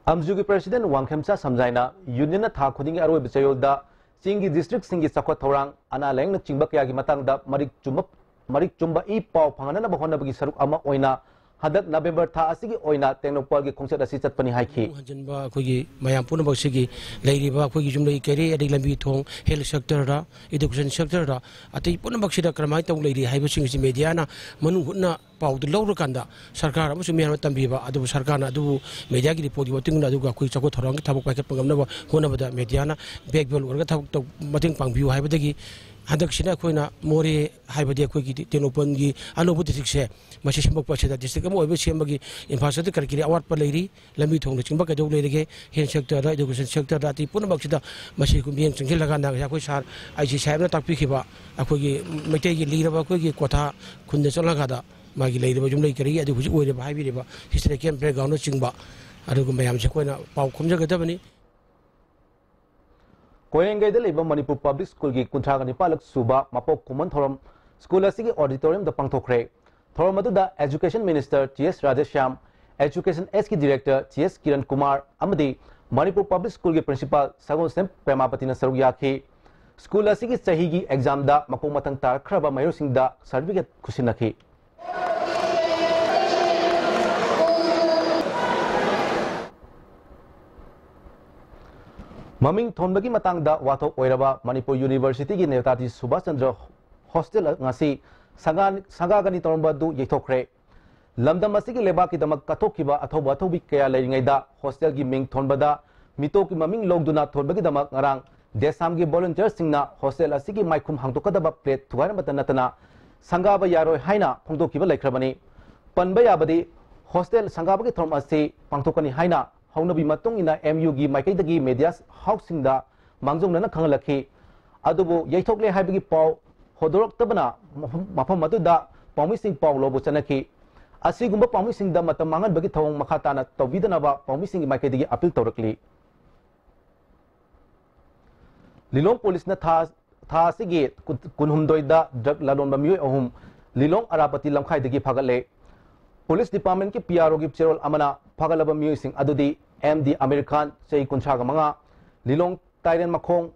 ꯑꯝꯖꯨꯒꯤ president ꯋꯥꯡꯈꯦꯝꯆꯥ ꯁꯝꯖꯥꯏꯅ unionꯅ ꯊꯥ ꯈꯨꯗꯤꯡꯒꯤ ꯑꯔꯣꯏꯕ ꯆꯌꯣꯜꯗ ꯆꯤꯡꯒꯤ districtꯁꯤꯡꯒꯤ ꯆꯥꯎꯈꯠ ꯊꯧꯔꯥꯡ, ꯑꯅꯥ ꯂꯥꯌꯦꯡꯅꯆꯤꯡꯕ ꯀꯌꯥꯒꯤ ꯃꯇꯥꯡꯗ ꯃꯔꯤꯛ ꯆꯨꯝꯕ, ꯃꯔꯤꯛ ꯆꯨꯝꯕ ꯏ ꯄꯥꯎ ꯐꯪꯍꯟꯅꯕ ꯍꯣꯠꯅꯕꯒꯤ ꯁꯔꯨꯛ ꯑꯃ ꯑꯣꯏꯅ ꯍꯟꯗꯛ November ꯊꯥ ꯑꯁꯤꯒꯤ ꯑꯣꯏꯅ ꯇꯦꯡꯅꯧꯄꯜꯒꯤ ꯈꯣꯡꯆꯠ ꯑꯁꯤ ꯆꯠꯄꯅꯤ ꯍꯥꯏꯈꯤ꯫ ꯍꯟꯖꯤꯟꯕ ꯑꯩꯈꯣꯏꯒꯤ ꯃꯌꯥꯝ ꯄꯨꯝꯅꯃꯛꯁꯤꯒꯤ ꯂꯩꯔꯤꯕ ꯑꯩꯈꯣꯏꯒꯤ ꯌꯨꯝꯂꯩ ꯀꯩꯔꯩ, ꯑꯗꯩ ꯂꯝꯕꯤ ꯊꯣꯡ, health sectorꯗ, education sectorꯗ, ꯑꯇꯩ ꯄꯨꯝꯅꯃꯛꯁꯤꯗ ꯀꯔꯝꯍꯥꯏꯅ ꯇꯧ ꯂꯩꯔꯤ ꯍꯥꯏꯕꯁꯤꯡ ꯑꯁꯤ mediaꯅ ꯃꯅꯨꯡ ꯍꯨꯠꯅ ꯄꯥꯎꯗꯨ ꯂꯧꯔꯀꯥꯟꯗ ꯁꯔꯀꯥꯔ ꯑꯃꯁꯨꯡ ꯃꯤꯌꯥꯝꯅ ꯇꯝꯕꯤꯕ, ꯑꯗꯨꯕꯨ ꯁꯔꯀꯥꯔꯅ ꯑꯗꯨꯕꯨ mediaꯒꯤ reportꯀꯤ ꯃꯇꯨꯡ ꯏꯟꯅ ꯑꯗꯨꯒ ꯑꯩꯈꯣꯏ ꯆꯥꯎꯈꯠ ꯊꯧꯔꯥꯡꯒꯤ ꯊꯕꯛ ꯄꯥꯏꯈꯠꯄ ꯉꯝꯅꯕ ꯍꯣꯠꯅꯕꯗ mediaꯅ backbone ꯑꯣꯏꯔꯒ ꯊꯕꯛ ꯇꯧ-, ꯃꯇꯦꯡ ꯄꯥꯡꯕꯤꯌꯨ ꯍꯥꯏꯕꯗꯒꯤ ꯍꯟꯗꯛꯁꯤꯅ ꯑꯩꯈꯣꯏꯅ ꯃꯣꯔꯦ ꯍꯥꯏꯕꯗꯤ ꯑꯩꯈꯣꯏꯒꯤ ꯇꯦꯡꯅꯧꯄꯜꯒꯤ ꯑꯅꯧꯕ districtꯁꯦ ꯃꯁꯤ ꯁꯦꯝꯗꯣꯛꯄ ꯑꯁꯤꯗ district ꯑꯃ ꯑꯣꯏꯕ ꯁꯦꯝꯕꯒꯤ infrastructure ꯀꯔꯤ ꯀꯔꯤ ꯑꯋꯥꯠꯄ ꯂꯩꯔꯤ, ꯂꯝꯕꯤ ꯊꯣꯡꯅꯆꯤꯡꯕ ꯀꯩꯗꯧ ꯂꯩꯔꯤꯒꯦ, health sectorꯗ, education sectorꯗ, ꯑꯇꯩ ꯄꯨꯝꯅꯃꯛꯁꯤꯗ ꯃꯁꯤ ꯑꯩꯈꯣꯏ ꯃꯤꯠꯌꯦꯡ ꯆꯪꯁꯤꯜꯂꯀꯥꯟꯗ ꯉꯁꯥꯏ ꯑꯩꯈꯣꯏ sir, IC ꯁꯥꯍꯦꯕꯅ ꯇꯥꯛꯄꯤꯈꯤꯕ ꯑꯩꯈꯣꯏꯒꯤ ꯃꯩꯇꯩꯒꯤ ꯂꯤꯔꯕ ꯑꯩꯈꯣꯏꯒꯤ ꯀ꯭ꯋꯥꯊꯥ ꯈꯨꯟꯗ ꯆꯠꯂꯀꯥꯟꯗ ꯃꯥꯒꯤ ꯂꯩꯔꯤꯕ ꯌꯨꯝꯂꯩ ꯀꯔꯤ, ꯑꯗꯨ ꯍꯧꯖꯤꯛ ꯑꯣꯏꯔꯤꯕ ꯍꯥꯏꯕꯤꯔꯤꯕ historical backgroundꯅꯆꯤꯡꯕ ꯑꯗꯨꯒꯨꯝꯕ ꯃꯌꯥꯝꯁꯦ ꯑꯩꯈꯣꯏꯅ ꯄꯥꯎ ꯈꯣꯝꯖꯒꯗꯕꯅꯤ꯫ ꯀꯣꯌꯦꯡꯒꯩꯗ ꯂꯩꯕ ꯃꯅꯤꯄꯨꯔ Public Schoolꯒꯤ ꯀꯨꯟꯊ꯭ꯔꯥꯒ ꯅꯤꯄꯥꯜꯂꯛ ꯁꯨꯕ ꯃꯄꯣꯛ ꯀꯨꯝꯑꯣꯟ ꯊꯧꯔꯝ school ꯑꯁꯤꯒꯤ auditoriumꯗ ꯄꯥꯡꯊꯣꯛꯈ꯭ꯔꯦ꯫ ꯊꯧꯔꯝ ꯑꯗꯨꯗ Education Minister ꯇꯤ ꯑꯦꯁ ꯔꯥꯙꯦꯁ꯭ꯌꯥꯝ, Education Sꯀꯤ Director ꯇꯤ ꯑꯦꯁ ꯀꯤꯔꯟ ꯀꯨꯃꯥꯔ ꯑꯃꯗꯤ ꯃꯅꯤꯄꯨꯔ Public Schoolꯒꯤ Principal ꯁꯒꯣꯜꯁꯦꯝ ꯄ꯭ꯔꯦꯃꯥꯄꯇꯤꯅ ꯁꯔꯨꯛ ꯌꯥꯈꯤ꯫ School ꯑꯁꯤꯒꯤ ꯆꯍꯤꯒꯤ examꯗ ꯃꯈꯣꯡ ꯃꯊꯪ ꯇꯥꯔꯛꯈ꯭ꯔꯕ ꯃꯍꯩꯔꯣꯏꯁꯤꯡꯗ certificate ꯈꯨꯠꯁꯤꯟꯅꯈꯤ꯫ ꯃꯃꯤꯡ ꯊꯣꯟꯕꯒꯤ ꯃꯇꯥꯡꯗ ꯋꯥꯊꯣꯛ ꯑꯣꯏꯔꯕ ꯃꯅꯤꯄꯨꯔ Universityꯒꯤ ꯅꯦꯇꯥꯖꯤ ꯁꯨꯚꯥꯁ ꯆꯟꯗ꯭ꯔ hostel ꯉꯁꯤ ꯁꯪꯒꯥ-, ꯁꯪꯒꯥꯒꯅꯤ ꯇꯧꯔꯝꯕ ꯑꯗꯨ ꯌꯩꯊꯣꯛꯈ꯭ꯔꯦ꯫ ꯂꯝꯗꯝ ꯑꯁꯤꯒꯤ ꯂꯩꯕꯥꯛꯀꯤꯗꯃꯛ ꯀꯠꯊꯣꯛꯈꯤꯕ ꯑꯊꯧꯕ ꯑꯊꯧꯕꯤ ꯀꯌꯥ ꯂꯩꯔꯤꯉꯩꯗ hostelꯒꯤ ꯃꯤꯡ ꯊꯣꯟꯕꯗ ꯃꯤꯇꯣꯞꯀꯤ ꯃꯃꯤꯡ ꯂꯧꯗꯨꯅ ꯊꯣꯟꯕꯒꯤꯗꯃꯛ ꯉꯔꯥꯡ ꯗꯦꯁꯥꯝꯒꯤ volunteerꯁꯤꯡꯅ hostel ꯑꯁꯤꯒꯤ ꯃꯥꯏꯈꯨꯝ ꯍꯥꯡꯗꯣꯛꯀꯗꯕ plate ꯊꯨꯒꯥꯏꯔꯝꯕꯇ ꯅꯠꯇꯅ ꯁꯪꯒꯥꯕ ꯌꯥꯔꯣꯏ ꯍꯥꯏꯅ ꯐꯣꯡꯗꯣꯛꯈꯤꯕ ꯂꯩꯈ꯭ꯔꯕꯅꯤ꯫ ꯄꯟꯕ ꯌꯥꯕꯗꯤ, hostel ꯁꯪꯒꯥꯕꯒꯤ ꯊꯧꯔꯝ ꯑꯁꯤ ꯄꯥꯡꯊꯣꯛꯀꯅꯤ ꯍꯥꯏꯅ ꯍꯧꯅꯕꯤ ꯃꯇꯨꯡ ꯏꯟꯅ MUꯒꯤ ꯃꯥꯏꯀꯩꯗꯒꯤ media houseꯁꯤꯡꯗ ꯃꯥꯡꯖꯧꯅꯅ ꯈꯪꯍꯜꯂꯛꯈꯤ꯫ ꯑꯗꯨꯕꯨ ꯌꯩꯊꯣꯛꯂꯦ ꯍꯥꯏꯕꯒꯤ ꯄꯥꯎ ꯍꯣꯗꯣꯔꯛꯇꯕꯅ ꯃꯐꯝ, ꯃꯐꯝ ꯑꯗꯨꯗ ꯄꯥꯎꯃꯤꯁꯤꯡ ꯄꯥꯎ ꯂꯧꯕ ꯆꯠꯅꯈꯤ꯫ ꯑꯁꯤꯒꯨꯝꯕ ꯄꯥꯎꯃꯤꯁꯤꯡꯗ ꯃꯇꯝ ꯃꯥꯡꯍꯟꯕꯒꯤ ꯊꯧꯑꯣꯡ ꯃꯈꯥ ꯇꯥꯅ ꯇꯧꯕꯤꯗꯅꯕ ꯄꯥꯎꯃꯤꯁꯤꯡꯒꯤ ꯃꯥꯏꯀꯩꯗꯒꯤ appeal ꯇꯧꯔꯛꯂꯤ꯫ ꯂꯤꯂꯣꯡ ꯄꯨꯂꯤꯁꯅ ꯊꯥ, ꯊꯥ ꯑꯁꯤꯒꯤ ꯀꯨꯟ-, ꯀꯨꯟꯍꯨꯝꯗꯣꯏꯗ drug ꯂꯂꯣꯟꯕ ꯃꯤꯑꯣꯏ ꯑꯍꯨꯝ ꯂꯤꯂꯣꯡ ꯑꯔꯥꯄꯇꯤ ꯂꯝꯈꯥꯏꯗꯒꯤ ꯐꯥꯒꯠꯂꯦ꯫ ꯄꯨꯂꯤꯁ departmentꯀꯤ PROꯒꯤ ꯆꯦꯔꯣꯜ ꯑꯃꯅ ꯐꯥꯒꯠꯂꯕ ꯃꯤꯑꯣꯏꯁꯤꯡ ꯑꯗꯨꯗꯤ MD ꯑꯃꯤꯔ ꯈꯥꯟ, ꯆꯍꯤ ꯀꯨꯟꯊ꯭ꯔꯥꯒ ꯃꯉꯥ, ꯂꯤꯂꯣꯡ ꯇꯥꯏꯔꯦꯟ ꯃꯈꯣꯡ,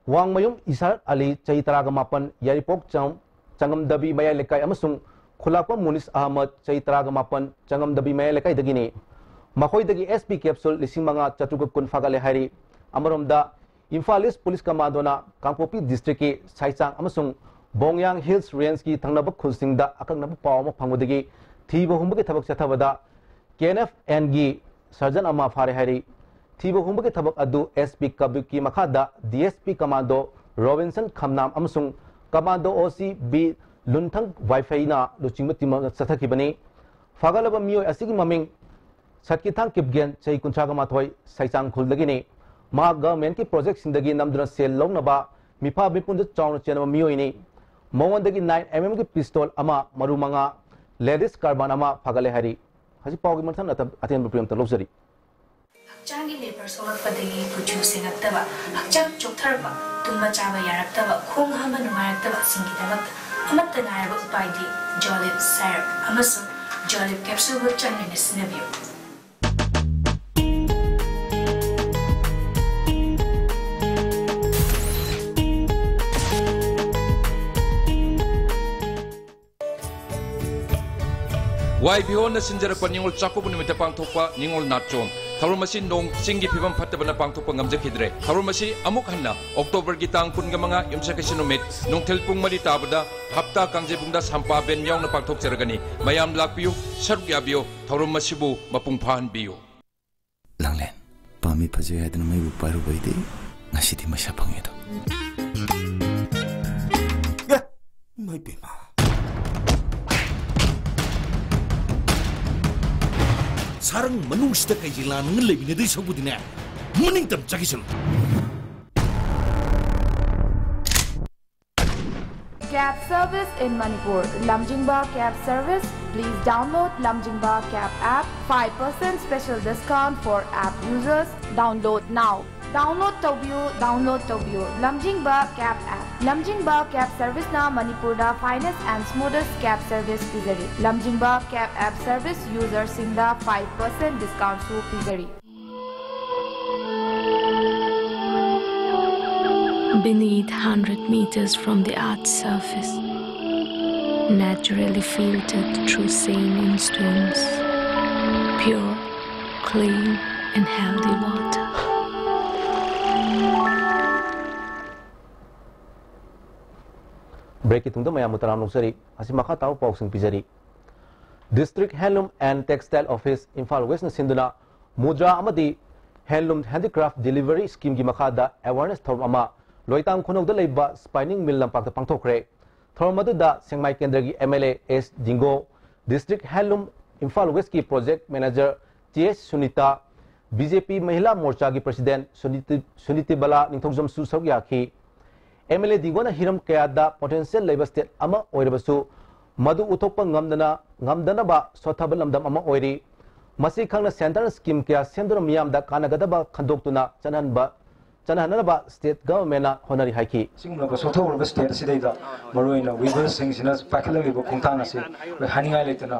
ꯋꯥꯡꯃꯌꯨꯝ ꯏꯁꯥꯔꯠ ꯑꯂꯤ, ꯆꯍꯤ ꯇꯔꯥꯒ ꯃꯥꯄꯟ, ꯌꯥꯏꯔꯤꯄꯣꯛ ꯆꯪ-, ꯆꯪꯉꯝꯗꯕꯤ ꯃꯌꯥꯏ ꯂꯩꯀꯥꯏ ꯑꯃꯁꯨꯡ ꯈꯨꯂꯥꯛꯄꯝ ꯃꯨꯅꯤꯁ ꯑꯍꯃꯗ, ꯆꯍꯤ ꯇꯔꯥꯒ ꯃꯥꯄꯟ, ꯆꯪꯉꯝꯗꯕꯤ ꯃꯌꯥꯏ ꯂꯩꯀꯥꯏꯗꯒꯤꯅꯤ꯫ ꯃꯈꯣꯏꯗꯒꯤ SP capsule ꯂꯤꯁꯤꯡ ꯃꯉꯥ ꯆꯥꯇ꯭ꯔꯨꯛꯀ ꯀꯨꯟ ꯐꯥꯒꯠꯂꯦ ꯍꯥꯏꯔꯤ꯫ ꯑꯃꯔꯣꯝꯗ, ꯏꯝꯐꯥꯜ ꯏꯁ ꯄꯨꯂꯤꯁ ꯀꯃꯥꯟꯗꯣꯅ ꯀꯥꯡꯄꯣꯛꯄꯤ districtꯀꯤ ꯁꯥꯏꯆꯥꯡ ꯑꯃꯁꯨꯡ ꯕꯣꯡꯌꯥꯡ Hills Rangeꯀꯤ ꯊꯪꯅꯕ ꯈꯨꯜꯁꯤꯡꯗ ꯑꯀꯛꯅꯕ ꯄꯥꯎ ꯑꯃ ꯐꯪꯕꯗꯒꯤ ꯊꯤꯕ ꯍꯨꯝꯕꯒꯤ ꯊꯕꯛ ꯆꯠꯊꯕꯗ KNFNꯒꯤ surgeon ꯑꯃ ꯐꯥꯔꯦ ꯍꯥꯏꯔꯤ꯫ ꯊꯤꯕ ꯍꯨꯝꯕꯒꯤ ꯊꯕꯛ ꯑꯗꯨ SP ꯀꯕꯤꯛꯀꯤ ꯃꯈꯥꯗ DSP commando ꯔꯣꯕꯤꯟꯁꯟ ꯈꯝꯅꯥꯝ ꯑꯃꯁꯨꯡ commando OC ꯕꯤ ꯂꯨꯟꯊꯪ ꯋꯥꯏꯐꯩꯅ ꯂꯨꯆꯤꯡꯕ team ꯑꯃ ꯆꯠꯊꯈꯤꯕꯅꯤ꯫ ꯐꯥꯒꯠꯂꯕ ꯃꯤꯑꯣꯏ ꯑꯁꯤꯒꯤ ꯃꯃꯤꯡ ꯁꯠꯀꯤꯊꯥꯡ ꯀꯤꯞꯒꯦꯟ, ꯆꯍꯤ ꯀꯨꯟꯊ꯭ꯔꯥꯒ ꯃꯥꯊꯣꯏ, ꯁꯥꯏꯆꯥꯡ ꯈꯨꯜꯗꯒꯤꯅꯤ꯫ ꯃꯍꯥꯛ governmentꯀꯤ projectꯁꯤꯡꯗꯒꯤ ꯅꯝꯗꯨꯅ ꯁꯦꯜ ꯂꯧꯅꯕ ꯃꯤꯐꯥ ꯃꯤꯄꯨꯟꯗ ꯆꯥꯎꯅ ꯆꯦꯟꯅꯕ ꯃꯤꯑꯣꯏꯅꯤ꯫ ꯃꯉꯣꯟꯗꯒꯤ nine MMꯒꯤ pistol ꯑꯃ, ꯃꯔꯨ ꯃꯉꯥ, ladies carbine ꯑꯃ ꯐꯥꯒꯠꯂꯦ ꯍꯥꯏꯔꯤ꯫ ꯍꯧꯖꯤꯛ ꯄꯥꯎꯒꯤ ꯃꯊꯪ ꯑꯇꯦꯟꯕ ꯄ꯭ꯔꯤꯌꯝꯇ ꯂꯧꯖꯔꯤ꯫ ꯍꯛꯆꯥꯡꯒꯤ ꯂꯦꯕꯔ ꯁꯣꯛꯂꯛꯄꯗꯒꯤ ꯀꯨꯆꯨ ꯁꯦꯡꯉꯛꯇꯕ, ꯍꯛꯆꯥꯡ ꯆꯣꯛꯊꯔꯛꯄ, ꯇꯨꯝꯕ ꯆꯥꯕ ꯌꯥꯔꯛꯇꯕ, ꯈꯣꯡ ꯍꯥꯝꯕ ꯅꯨꯡꯉꯥꯏꯔꯛꯇꯕꯁꯤꯡꯒꯤꯗꯃꯛ ꯑꯃꯠꯇ ꯉꯥꯏꯔꯕ ꯎꯄꯥꯏꯗꯤ ꯖꯣꯂꯤꯞ ꯁꯥꯏꯔꯞ ꯑꯃꯁꯨꯡ ꯖꯣꯂꯤꯞ ꯀꯦꯞꯁꯨꯜꯕꯨ ꯆꯥꯡ ꯅꯥꯏꯅ ꯁꯤꯖꯤꯟꯅꯕꯤꯌꯨ꯫ YBOꯅ ꯁꯤꯟꯖꯔꯛꯄ ꯅꯤꯉꯣꯜ ꯆꯥꯛꯀꯧꯕ ꯅꯨꯃꯤꯠꯇ ꯄꯥꯡꯊꯣꯛꯄ ꯅꯤꯉꯣꯜ ꯅꯥꯆꯣꯝ꯫ ꯊꯧꯔꯝ ꯑꯁꯤ ꯅꯣꯡ ꯆꯤꯡꯒꯤ ꯐꯤꯕꯝ ꯐꯠꯇꯕꯅ ꯄꯥꯡꯊꯣꯛꯄ ꯉꯝꯖꯈꯤꯗ꯭ꯔꯦ꯫ ꯊꯧꯔꯝ ꯑꯁꯤ ꯑꯃꯨꯛ ꯍꯟꯅ ꯑꯣꯛꯇꯣꯕꯔꯒꯤ ꯇꯥꯡ ꯀꯨꯟꯒ ꯃꯉꯥ, ꯌꯨꯝꯁꯀꯩꯁ ꯅꯨꯃꯤꯠ, ꯅꯨꯡꯊꯤꯜ ꯄꯨꯡ ꯃꯔꯤ ꯇꯥꯕꯗ ꯍꯞꯇꯥ ꯀꯥꯡꯖꯩꯕꯨꯡꯗ ꯁꯝꯄꯥ ꯕꯦꯟ ꯌꯥꯎꯅ ꯄꯥꯡꯊꯣꯛꯆꯔꯒꯅꯤ꯫ ꯃꯌꯥꯝ ꯂꯥꯛꯄꯤꯌꯨ, ꯁꯔꯨꯛ ꯌꯥꯕꯤꯌꯨ, ꯊꯧꯔꯝ ꯑꯁꯤꯕꯨ ꯃꯄꯨꯡ ꯐꯥꯍꯟꯕꯤꯌꯨ꯫ ꯂꯥꯡꯂꯦꯟ, ꯄꯥꯝꯃꯤ ꯐꯖꯩ ꯍꯥꯏꯗꯨꯅ ꯃꯩꯕꯨ ꯄꯥꯏꯔꯨꯕꯩꯗꯤ ꯉꯁꯤꯗꯤ ꯃꯩꯁꯥ ꯐꯪꯉꯦꯗꯣ꯫ ꯑꯦ! ꯏꯃꯥ ꯏꯕꯦꯝꯃ! ꯁꯥꯔꯪ ꯃꯅꯨꯡꯁꯤꯗ ꯀꯩ ꯂꯥꯟꯅ ꯂꯩꯃꯤꯟꯅꯗꯣꯏ ꯁꯔꯨꯛꯄꯨꯗꯤꯅꯦ, ꯃꯅꯤꯡꯇꯝ ꯆꯠꯈꯤꯁꯅꯨ꯫ Cab service in Manipur. Lamjingba Cab Service. Please download Lamjingba Cab app. Five percent special discount for app users. Download now. Download ꯇꯧꯕꯤꯌꯨ, download ꯇꯧꯕꯤꯌꯨ꯫ ꯂꯝꯖꯤꯡꯕ Cab app. ꯂꯝꯖꯤꯡꯕ Cab Serviceꯅ ꯃꯅꯤꯄꯨꯔꯗ finest and smoothest cab service ꯄꯤꯖꯔꯤ꯫ ꯂꯝꯖꯤꯡꯕ Cab app service userꯁꯤꯡꯗ five percent discountꯁꯨ ꯄꯤꯖꯔꯤ꯫ Beneath hundred meters from the earth's surface, naturally filtered through saline stones, pure, clean, and healthy water. Breakꯀꯤ ꯇꯨꯡꯗ ꯃꯌꯥꯝꯕꯨ ꯇꯔꯥꯝꯅ ꯑꯣꯛꯆꯔꯤ꯫ ꯑꯁꯤ ꯃꯈꯥ ꯇꯥꯕ ꯄꯥꯎꯁꯤꯡ ꯄꯤꯖꯔꯤ꯫ District Handloom and Textile Office, Imphal Westꯅ ꯁꯤꯟꯗꯨꯅ ꯃꯨꯗ꯭ꯔꯥ ꯑꯃꯗꯤ Handloom Handicraft Delivery Schemeꯒꯤ ꯃꯈꯥꯗ awareness ꯊꯧꯔꯝ ꯑꯃ ꯂꯣꯏꯇꯥꯡ ꯈꯨꯅꯧꯗ ꯂꯩꯕ spinning mill ꯂꯝꯄꯥꯛꯇ ꯄꯥꯡꯊꯣꯛꯈ꯭ꯔꯦ꯫ ꯊꯧꯔꯝ ꯑꯗꯨꯗ ꯁꯦꯡꯃꯥꯏ ꯀꯦꯟꯗ꯭ꯔꯒꯤ MLA S Dingo, District Handloom Imphal Westꯀꯤ Project Manager T S Sunita, BJP Mahila ꯃꯣꯔꯆꯥꯒꯤ President ꯁꯨꯅꯤꯇꯤ, ꯁꯨꯅꯤꯇꯤꯕꯂꯥ ꯅꯤꯡꯊꯧꯖꯝꯁꯨ ꯁꯔꯨꯛ ꯌꯥꯈꯤ꯫ MLA ꯗꯤꯡꯒꯣꯅ ꯍꯤꯔꯝ ꯀꯌꯥꯗ potential ꯂꯩꯕ state ꯑꯃ ꯑꯣꯏꯔꯕꯁꯨ, ꯃꯗꯨ ꯎꯠꯊꯣꯛꯄ ꯉꯝꯗꯅ, ꯉꯝꯗꯅꯕ ꯁꯣꯠꯊꯕ ꯂꯝꯗꯝ ꯑꯃ ꯑꯣꯏꯔꯤ꯫ ꯃꯁꯤ ꯈꯪꯅ centreꯅ scheme ꯀꯌꯥ ꯁꯦꯝꯗꯨꯅ ꯃꯤꯌꯥꯝꯗ ꯀꯥꯟꯅꯒꯗꯕ ꯈꯟꯗꯣꯛꯇꯨꯅ ꯆꯠꯅꯍꯟꯕ, ꯆꯠꯅꯍꯟꯅꯕ state governmentꯅ ꯍꯣꯠꯅꯔꯤ ꯍꯥꯏꯈꯤ꯫ ꯁꯤꯒꯨꯝꯂꯕ ꯁꯣꯠꯊꯍꯧꯔꯕ state ꯑꯁꯤꯗꯩꯗ ꯃꯔꯨꯑꯣꯏꯅ weaverꯁꯤꯡꯁꯤꯅ ꯄꯥꯏꯈꯠꯂꯛꯂꯤꯕ ꯈꯣꯡꯊꯥꯡ ꯑꯁꯤ ꯑꯩꯈꯣꯏ ꯍꯥꯏꯅꯤꯡꯉꯥꯏ ꯂꯩꯇꯅ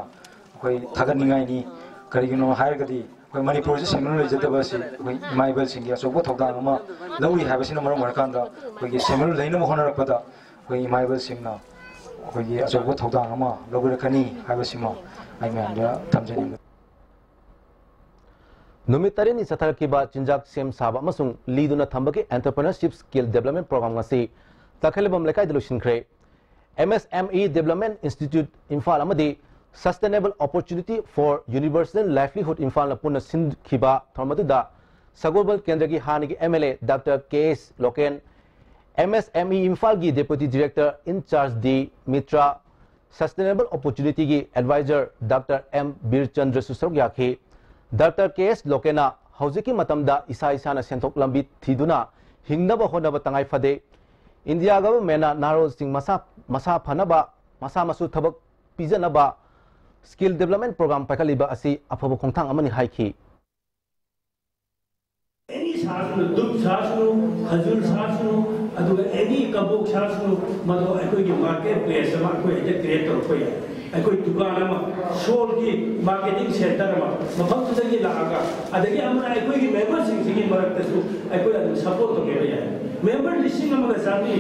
ꯑꯩꯈꯣꯏ ꯊꯥꯒꯠꯅꯤꯡꯉꯥꯏꯅꯤ꯫ ꯀꯔꯤꯒꯤꯅꯣ ꯍꯥꯏꯔꯒꯗꯤ ꯑꯩꯈꯣꯏ ꯃꯅꯤꯄꯨꯔꯁꯤ ꯁꯦꯟꯃꯤꯠꯂꯣꯟ ꯂꯩꯖꯗꯕ ꯑꯁꯤ ꯑꯩꯈꯣꯏ ꯏꯃꯥ ꯏꯕꯦꯜꯁꯤꯡꯒꯤ ꯑꯆꯧꯕ ꯊꯧꯗꯥꯡ ꯑꯃ ꯂꯧꯔꯤ ꯍꯥꯏꯕꯁꯤꯅ ꯃꯔꯝ ꯑꯣꯏꯔꯀꯥꯟꯗ ꯑꯩꯈꯣꯏꯒꯤ ꯁꯦꯟꯃꯤꯠꯂꯣꯟ ꯂꯩꯅꯕ ꯍꯣꯠꯅꯔꯛꯄꯗ ꯑꯩꯈꯣꯏ ꯏꯃꯥ ꯏꯕꯦꯜꯁꯤꯡꯅ ꯑꯩꯈꯣꯏꯒꯤ ꯑꯆꯧꯕ ꯊꯧꯗꯥꯡ ꯑꯃ ꯂꯧꯕꯤꯔꯛꯀꯅꯤ ꯍꯥꯏꯕꯁꯤꯃ ꯑꯩ ꯃꯌꯥꯝꯗ ꯊꯝꯖꯅꯤꯡꯕꯅꯤ꯫ ꯅꯨꯃꯤꯠ ꯇꯔꯦꯠꯅꯤ ꯆꯠꯊꯔꯛꯈꯤꯕ ꯆꯤꯟꯖꯥꯛ ꯁꯦꯝ ꯁꯥꯕ ꯑꯃꯁꯨꯡ ꯂꯤꯗꯨꯅ ꯊꯝꯕꯒꯤ Entrepreneurship Skill Development Program ꯉꯁꯤ ꯇꯈꯦꯜꯂꯩꯕꯝ ꯂꯩꯀꯥꯏꯗ ꯂꯣꯏꯁꯤꯟꯈ꯭ꯔꯦ꯫ M S M E Development Institute Imphal ꯑꯃꯗꯤ Sustainable Opportunity for Universal Livelihood ꯏꯝꯐꯥꯜꯅ ꯄꯨꯟꯅ ꯁꯤꯟꯈꯤꯕ ꯊꯧꯔꯝ ꯑꯗꯨꯗ ꯁꯒꯣꯜꯕꯜ ꯀꯦꯟꯗ꯭ꯔꯒꯤ ꯍꯥꯟꯅꯒꯤ M L A Doctor K S local, M S M E ꯏꯝꯐꯥꯜꯒꯤ Deputy Director in charge D metre, Sustainable Opportunityꯒꯤ Advisor Doctor M ꯕꯤꯔꯆꯟꯗ꯭ꯔꯁꯨ ꯁꯔꯨꯛ ꯌꯥꯈꯤ꯫ Doctor K S ꯂꯣꯀꯦꯟꯅ ꯍꯧꯖꯤꯛꯀꯤ ꯃꯇꯝꯗ ꯏꯁꯥ ꯏꯁꯥꯅ ꯁꯦꯟꯊꯣꯛ ꯂꯝꯕꯤ ꯊꯤꯗꯨꯅ ꯍꯤꯡꯅꯕ ꯍꯣꯠꯅꯕ ꯇꯉꯥꯏ ꯐꯗꯦ꯫ ꯏꯟꯗꯤꯌꯥ ꯒꯚꯔꯟꯃꯦꯟꯠꯅ ꯅꯍꯥꯔꯣꯜꯁꯤꯡ ꯃꯁꯥ, ꯃꯁꯥ ꯐꯅꯕ, ꯃꯁꯥ ꯃꯁꯨ ꯊꯕꯛ ꯄꯤꯖꯅꯕ Skill Development Program ꯄꯥꯏꯈꯠꯂꯤꯕ ꯑꯁꯤ ꯑꯐꯕ ꯈꯣꯡꯊꯥꯡ ꯑꯃꯅꯤ ꯍꯥꯏꯈꯤ꯫ ꯑꯦꯅꯤ ꯁꯥꯁꯅꯨ, ꯗꯨꯞ ꯁꯥꯁꯅꯨ, ꯈꯖꯨꯔ ꯁꯥꯁꯅꯨ, ꯑꯗꯨꯒ ꯑꯦꯅꯤ ꯀꯕꯣꯛ ꯁꯥꯁꯅꯨ, ꯃꯗꯨ ꯑꯩꯈꯣꯏꯒꯤ ꯃꯥꯔꯀꯦꯠ ꯄ꯭ꯂꯦꯁ ꯑꯃ ꯑꯩꯈꯣꯏ ꯍꯦꯛꯇ ꯀ꯭ꯔꯤꯌꯦꯠ ꯇꯧꯔꯛꯄ ꯌꯥꯏ꯫ ꯑꯩꯈꯣꯏ ꯗꯨꯀꯥꯟ ꯑꯃ, ꯁꯣꯜꯒꯤ ꯃꯥꯔꯀꯦꯇꯤꯡ ꯁꯦꯟꯇꯔ ꯑꯃ, ꯃꯐꯝꯗꯨꯗꯒꯤ ꯂꯥꯛꯑꯒ, ꯑꯗꯒꯤ ꯑꯃꯅ ꯑꯩꯈꯣꯏꯒꯤ ꯃꯦꯝꯕꯔꯁꯤꯡꯁꯤꯒꯤ ꯃꯔꯛꯇꯁꯨ ꯑꯩꯈꯣꯏ ꯑꯗꯨꯝ ꯁꯄꯣꯔꯠ ꯇꯧꯕꯤꯕ ꯌꯥꯏ꯫ ꯃꯦꯝꯕꯔ ꯂꯤꯁꯤꯡ ꯑꯃꯒ ꯆꯥꯝꯃꯔꯤ,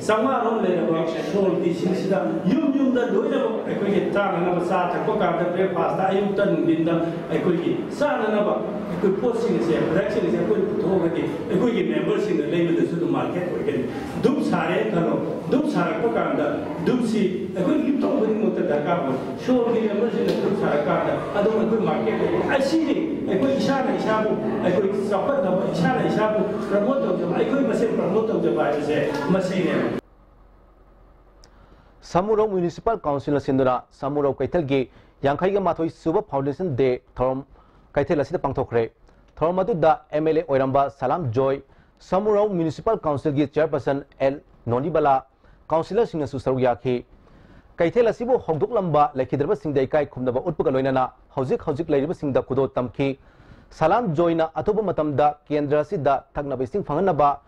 ꯆꯥꯝꯃꯉꯥ ꯔꯣꯝ ꯂꯩꯔꯕ ꯁꯣꯜ ꯗꯤ ꯁꯤꯁꯤꯗ ꯌꯨꯝ ꯌꯨꯝꯗ ꯂꯣꯏꯅꯃꯛ ꯑꯩꯈꯣꯏꯒꯤ ꯆꯥꯅꯅꯕ ꯆꯥ ꯊꯛꯄ ꯀꯥꯟꯗ, ꯕ꯭ꯔꯦꯛꯐꯥꯁꯇ, ꯑꯌꯨꯛꯇ, ꯅꯨꯡꯊꯤꯟꯗ ꯑꯩꯈꯣꯏꯒꯤ ꯆꯥꯅꯅꯕ ꯑꯩꯈꯣꯏ ꯄꯣꯠꯁꯤꯡ ꯑꯁꯦ, ꯄ꯭ꯔꯗꯛꯁꯤꯡ ꯑꯁꯦ ꯑꯩꯈꯣꯏꯅ ꯄꯨꯊꯣꯛꯑꯒꯗꯤ ꯑꯩꯈꯣꯏꯒꯤ ꯃꯦꯝꯕꯔꯁꯤꯡꯅ ꯂꯩꯕꯗꯁꯨ ꯑꯗꯨꯝ ꯃꯥꯔꯀꯦꯠ ꯑꯣꯏꯒꯅꯤ꯫ ꯙꯨꯞ ꯁꯥꯔꯦ ꯈꯜꯂꯣ, ꯙꯨꯞ ꯁꯥꯔꯛꯄ ꯀꯥꯟꯗ ꯙꯨꯞꯁꯤ ꯑꯩꯈꯣꯏ ꯌꯨꯝꯊꯣꯡ ꯈꯨꯗꯤꯡꯃꯛꯇ ꯗꯔꯀꯥꯔ ꯑꯣꯏ꯫ ꯁꯣꯜꯒꯤ ꯃꯦꯝꯕꯔꯁꯤꯡꯅ ꯙꯨꯞ ꯁꯥꯔꯀꯥꯟꯗ ꯑꯗꯨꯝ ꯑꯩꯈꯣꯏ ꯃꯥꯔꯀꯦꯠ ꯑꯣꯏ꯫ ꯑꯁꯤꯅꯤ ꯑꯩꯈꯣꯏ ꯏꯁꯥꯅ ꯏꯁꯥꯕꯨ ꯑꯩꯈꯣꯏ ꯆꯥꯎꯈꯠꯅꯕ, ꯏꯁꯥꯅ ꯏꯁꯥꯕꯨ ꯄ꯭ꯔꯃꯣꯠ ꯇꯧꯖꯕ, ꯑꯩꯈꯣꯏ ꯃꯁꯦꯟ ꯄ꯭ꯔꯃꯣꯠ ꯇꯧꯖꯕ ꯍꯥꯏꯕꯁꯦ ꯃꯁꯤꯅꯦꯕ꯫ ꯁꯃꯨꯔꯧ Municipal Councilꯅ ꯁꯤꯟꯗꯨꯅ ꯁꯃꯨꯔꯧ ꯀꯩꯊꯦꯜꯒꯤ ꯌꯥꯡꯈꯩꯒ ꯃꯥꯊꯣꯏ ꯁꯨꯕ Foundation Day ꯊꯧꯔꯝ ꯀꯩꯊꯦꯜ ꯑꯁꯤꯗ ꯄꯥꯡꯊꯣꯛꯈ꯭ꯔꯦ꯫ ꯊꯧꯔꯝ ꯑꯗꯨꯗ M L A ꯑꯣꯏꯔꯝꯕ ꯁꯂꯥꯝ ꯖꯣꯏ, ꯁꯃꯨꯔꯧ Municipal Councilꯒꯤ Chairperson L ꯅꯣꯅꯤꯕꯂꯥ, ꯀꯥꯎꯟꯁꯤꯂꯔꯁꯤꯡꯅꯁꯨ ꯁꯔꯨꯛ ꯌꯥꯈꯤ꯫ ꯀꯩꯊꯦꯜ ꯑꯁꯤꯕꯨ ꯍꯧꯗꯣꯛꯂꯝꯕ ꯂꯩꯈꯤꯗ꯭ꯔꯕꯁꯤꯡꯗ ꯏꯀꯥꯏ ꯈꯨꯝꯅꯕ ꯎꯠꯄꯒ ꯂꯣꯏꯅꯅ ꯍꯧꯖꯤꯛ ꯍꯧꯖꯤꯛ ꯂꯩꯔꯤꯕꯁꯤꯡꯗ ꯈꯨꯗꯣꯜ ꯇꯝꯈꯤ꯫ ꯁꯂꯥꯝ ꯖꯣꯏꯅ ꯑꯊꯨꯕ ꯃꯇꯝꯗ ꯀꯦꯟꯗ꯭ꯔ ꯑꯁꯤꯗ ꯊꯛꯅꯕ ꯏꯁꯤꯡ ꯐꯪꯍꯟꯅꯕ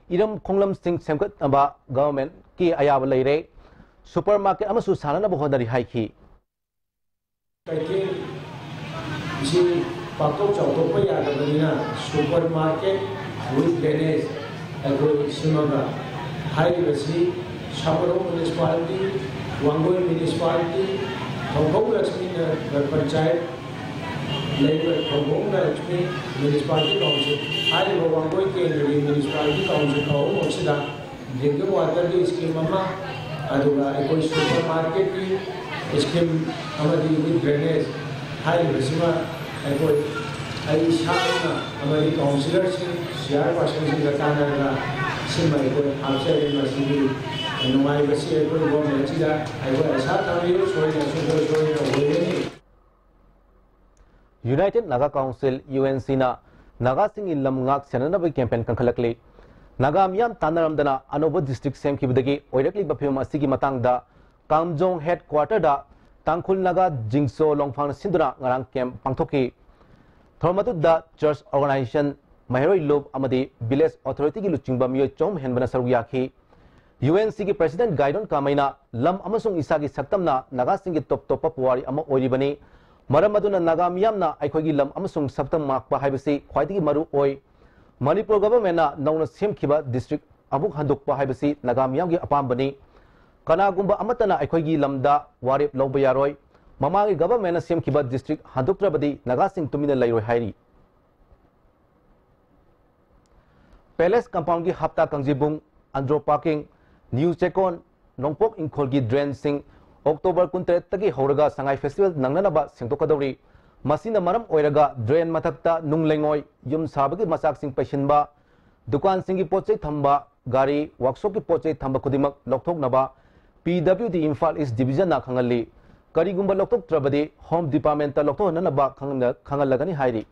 ꯏꯔꯝ ꯈꯣꯡꯂꯝꯁꯤꯡ ꯁꯦꯝꯒꯠꯅꯕ ꯒꯚꯔꯟꯃꯦꯟꯠꯀꯤ ꯑꯌꯥꯕ ꯂꯩꯔꯦ꯫ ꯁꯨꯄꯔ ꯃꯥꯔꯀꯦꯠ ꯑꯃꯁꯨ ꯁꯥꯅꯅꯕ ꯍꯣꯠꯅꯔꯤ ꯍꯥꯏꯈꯤ꯫ ꯀꯩꯊꯦꯜ ꯑꯁꯤ ꯄꯥꯛꯊꯣꯛ ꯆꯥꯎꯊꯣꯛꯄ ꯌꯥꯗꯕꯅꯤꯅ super market with drainage ꯑꯩꯈꯣꯏ ꯁꯦꯝꯃꯒ ꯍꯥꯏꯔꯤꯕꯁꯤ ꯁꯃꯨꯔꯧ municipality, ꯋꯥꯡꯒꯣꯏ municipality, ꯊꯧꯒꯧ ꯂꯛꯁꯃꯤ ꯅꯒꯔ ꯄꯟꯆꯥꯌꯠ, ꯂꯩꯔꯤꯕ ꯊꯧꯕꯨꯡ ꯂꯛꯁꯃꯤ ꯃ꯭ꯌꯨꯅꯤꯁꯤꯄꯥꯂꯤꯇꯤ ꯀꯥꯎꯟꯁꯤꯜ ꯍꯥꯏꯔꯤꯕ ꯋꯥꯡꯒꯣꯏ ꯀꯦꯟꯗ꯭ꯔꯒꯤ ꯃ꯭ꯌꯨꯅꯤꯁꯤꯄꯥꯂꯤꯇꯤ ꯀꯥꯎꯟꯁꯤꯜ ꯑꯍꯨꯝꯃꯛꯁꯤꯗ ꯗ꯭ꯔꯤꯡꯀꯤꯡ ꯋꯥꯇꯔꯒꯤ ꯁ꯭ꯀꯤꯝ ꯑꯃ, ꯑꯗꯨꯒ ꯑꯩꯈꯣꯏ ꯁꯨꯄꯔ ꯃꯥꯔꯀꯦꯠꯀꯤ ꯁ꯭ꯀꯤꯝ ꯑꯃꯗꯤ ꯋꯤꯠ ꯗ꯭ꯔꯦꯅꯦꯖ ꯍꯥꯏꯔꯤꯕꯁꯤꯃ ꯑꯩꯈꯣꯏ ꯑꯩ ꯏꯁꯥꯃꯛꯅ ꯑꯃꯗꯤ ꯀꯥꯎꯟꯁꯤꯂꯔꯁꯤꯡ, ꯆꯤꯌꯥꯔꯄꯥꯔꯁꯟꯁꯤꯡꯒ ꯇꯥꯟꯅꯔꯒ ꯁꯤꯃ ꯑꯩꯈꯣꯏ ꯍꯥꯞꯆꯔꯦ꯫ ꯃꯁꯤꯒꯤ ꯅꯨꯡꯉꯥꯏꯕꯁꯤ ꯑꯩꯈꯣꯏ ꯒꯣꯔꯃꯦꯟꯁꯤꯗ ꯑꯩꯈꯣꯏ ꯑꯁꯥ ꯊꯝꯕꯤꯌꯨ꯫ ꯁꯣꯏꯗꯅ ꯁꯨꯡꯁꯣꯏ ꯁꯣꯏꯗꯅ ꯑꯣꯏꯒꯅꯤ꯫ United Naga Council, UNCꯅ ꯅꯥꯒꯥꯁꯤꯡꯒꯤ ꯂꯝ ꯉꯥꯛ ꯁꯦꯟꯅꯅꯕꯒꯤ ꯀꯦꯝꯄꯦꯟ ꯀꯟꯈꯠꯂꯛꯂꯤ꯫ ꯅꯥꯒꯥ ꯃꯤꯌꯥꯝ ꯇꯥꯟꯅꯔꯝꯗꯅ ꯑꯅꯧꯕ ꯗꯤꯁꯇ꯭ꯔꯤꯛ ꯁꯦꯝꯈꯤꯕꯗꯒꯤ ꯑꯣꯏꯔꯛꯂꯤꯕ ꯐꯤꯕꯝ ꯑꯁꯤꯒꯤ ꯃꯇꯥꯡꯗ ꯀꯥꯝꯖꯣꯡ ꯍꯦꯗ ꯀ꯭ꯋꯥꯇꯔꯗ ꯇꯥꯡꯈꯨꯜ ꯅꯥꯒꯥ ꯖꯤꯡꯁꯣ ꯂꯣꯡꯐꯥꯡꯅ ꯁꯤꯟꯗꯨꯅ ꯉꯔꯥꯡ ꯀꯦꯝꯞ ꯄꯥꯡꯊꯣꯛꯈꯤ꯫ ꯊꯧꯔꯝ ꯑꯗꯨꯗ ꯆꯔꯆ ꯑꯣꯔꯒꯅꯥꯏꯖꯦꯁꯟ, ꯃꯍꯩꯔꯣꯏ ꯂꯨꯞ ꯑꯃꯗꯤ ꯚꯤꯂꯦꯖ ꯑꯣꯊꯣꯔꯤꯇꯤꯒꯤ ꯂꯨꯆꯤꯡꯕ ꯃꯤꯑꯣꯏ ꯆꯍꯨꯝ ꯍꯦꯟꯕꯅ ꯁꯔꯨꯛ ꯌꯥꯈꯤ꯫ UNCꯒꯤ ꯄ꯭ꯔꯦꯁꯤꯗꯦꯟꯠ ꯒꯥꯏꯗꯣꯟ ꯀꯥꯃꯩꯅ ꯂꯝ ꯑꯃꯁꯨꯡ ꯏꯁꯥꯒꯤ ꯁꯛꯇꯝꯅ ꯅꯥꯒꯥꯁꯤꯡꯒꯤ ꯇꯣꯞ ꯇꯣꯞꯄ ꯄꯨꯋꯥꯔꯤ ꯑꯃ ꯑꯣꯏꯔꯤꯕꯅꯤ꯫ ꯃꯔꯝ ꯑꯗꯨꯅ ꯅꯥꯒꯥ ꯃꯤꯌꯥꯝꯅ ꯑꯩꯈꯣꯏꯒꯤ ꯂꯝ ꯑꯃꯁꯨꯡ ꯁꯛꯇꯝ ꯉꯥꯛꯄ ꯍꯥꯏꯕꯁꯤ ꯈ꯭ꯋꯥꯏꯗꯒꯤ ꯃꯔꯨ ꯑꯣꯏ꯫ ꯃꯅꯤꯄꯨꯔ ꯒꯚꯔꯟꯃꯦꯟꯠꯅ ꯅꯧꯅ ꯁꯦꯝꯈꯤꯕ ꯗꯤꯁꯇ꯭ꯔꯤꯛ ꯑꯃꯨꯛ ꯍꯟꯗꯣꯛꯄ ꯍꯥꯏꯕꯁꯤ ꯅꯥꯒꯥ ꯃꯤꯌꯥꯝꯒꯤ ꯑꯄꯥꯝꯕꯅꯤ꯫ ꯀꯅꯥꯒꯨꯝꯕ ꯑꯃꯠꯇꯅ ꯑꯩꯈꯣꯏꯒꯤ ꯂꯝꯗ ꯋꯥꯔꯦꯞ ꯂꯧꯕ ꯌꯥꯔꯣꯏ꯫ ꯃꯃꯥꯡꯒꯤ ꯒꯚꯔꯟꯃꯦꯟꯠꯅ ꯁꯦꯝꯈꯤꯕ ꯗꯤꯁꯇ꯭ꯔꯤꯛ ꯍꯟꯗꯣꯛꯇ꯭ꯔꯕꯗꯤ ꯅꯥꯒꯥꯁꯤꯡ ꯇꯨꯃꯤꯟꯅ ꯂꯩꯔꯣꯏ ꯍꯥꯏꯔꯤ꯫ ꯄꯦꯂꯦꯁ ꯀꯝꯄꯥꯎꯟꯒꯤ ꯍꯞꯇꯥ ꯀꯥꯡꯖꯩꯕꯨꯡ, ꯑꯟꯗ꯭ꯔꯣ ꯄꯥꯔꯀꯤꯡ, ꯅ꯭ꯌꯨ ꯆꯦꯛꯀꯣꯟ, ꯅꯣꯡꯄꯣꯛ ꯏꯪꯈꯣꯜꯒꯤ ꯗ꯭ꯔꯦꯟꯁꯤꯡ ꯑꯣꯛꯇꯣꯕꯔ ꯀꯨꯟꯇꯔꯦꯠꯇꯒꯤ ꯍꯧꯔꯒ ꯁꯉꯥꯏ ꯐꯦꯁꯇꯤꯚꯦꯜ ꯅꯪꯅꯅꯕ ꯁꯦꯡꯗꯣꯛꯀꯗꯧꯔꯤ꯫ ꯃꯁꯤꯅ ꯃꯔꯝ ꯑꯣꯏꯔꯒ ꯗ꯭ꯔꯦꯟ ꯃꯊꯛꯇ ꯅꯨꯡ ꯂꯩꯉꯣꯏ, ꯌꯨꯝ ꯁꯥꯕꯒꯤ ꯃꯆꯥꯛꯁꯤꯡ ꯄꯩꯁꯤꯟꯕ, ꯗꯨꯀꯥꯟꯁꯤꯡꯒꯤ ꯄꯣꯠ ꯆꯩ ꯊꯝꯕ, ꯒꯥꯔꯤ, ꯋꯥꯛꯁꯣꯞꯀꯤ ꯄꯣꯠ ꯆꯩ ꯊꯝꯕ ꯈꯨꯗꯤꯡꯃꯛ ꯂꯧꯊꯣꯛꯅꯕ PWD ꯏꯝꯐꯥꯜ ꯏꯁ ꯗꯤꯚꯤꯖꯟꯅ ꯈꯪꯍꯜꯂꯤ꯫ ꯀꯔꯤꯒꯨꯝꯕ ꯂꯧꯊꯣꯛꯇ꯭ꯔꯕꯗꯤ ꯍꯣꯝ ꯗꯤꯄꯥꯔꯠꯃꯦꯟꯠꯇ ꯂꯧꯊꯣꯛꯍꯟꯅꯅꯕ ꯈꯪꯍꯟ-, ꯈꯪꯍꯜꯂꯒꯅꯤ ꯍꯥꯏꯔꯤ꯫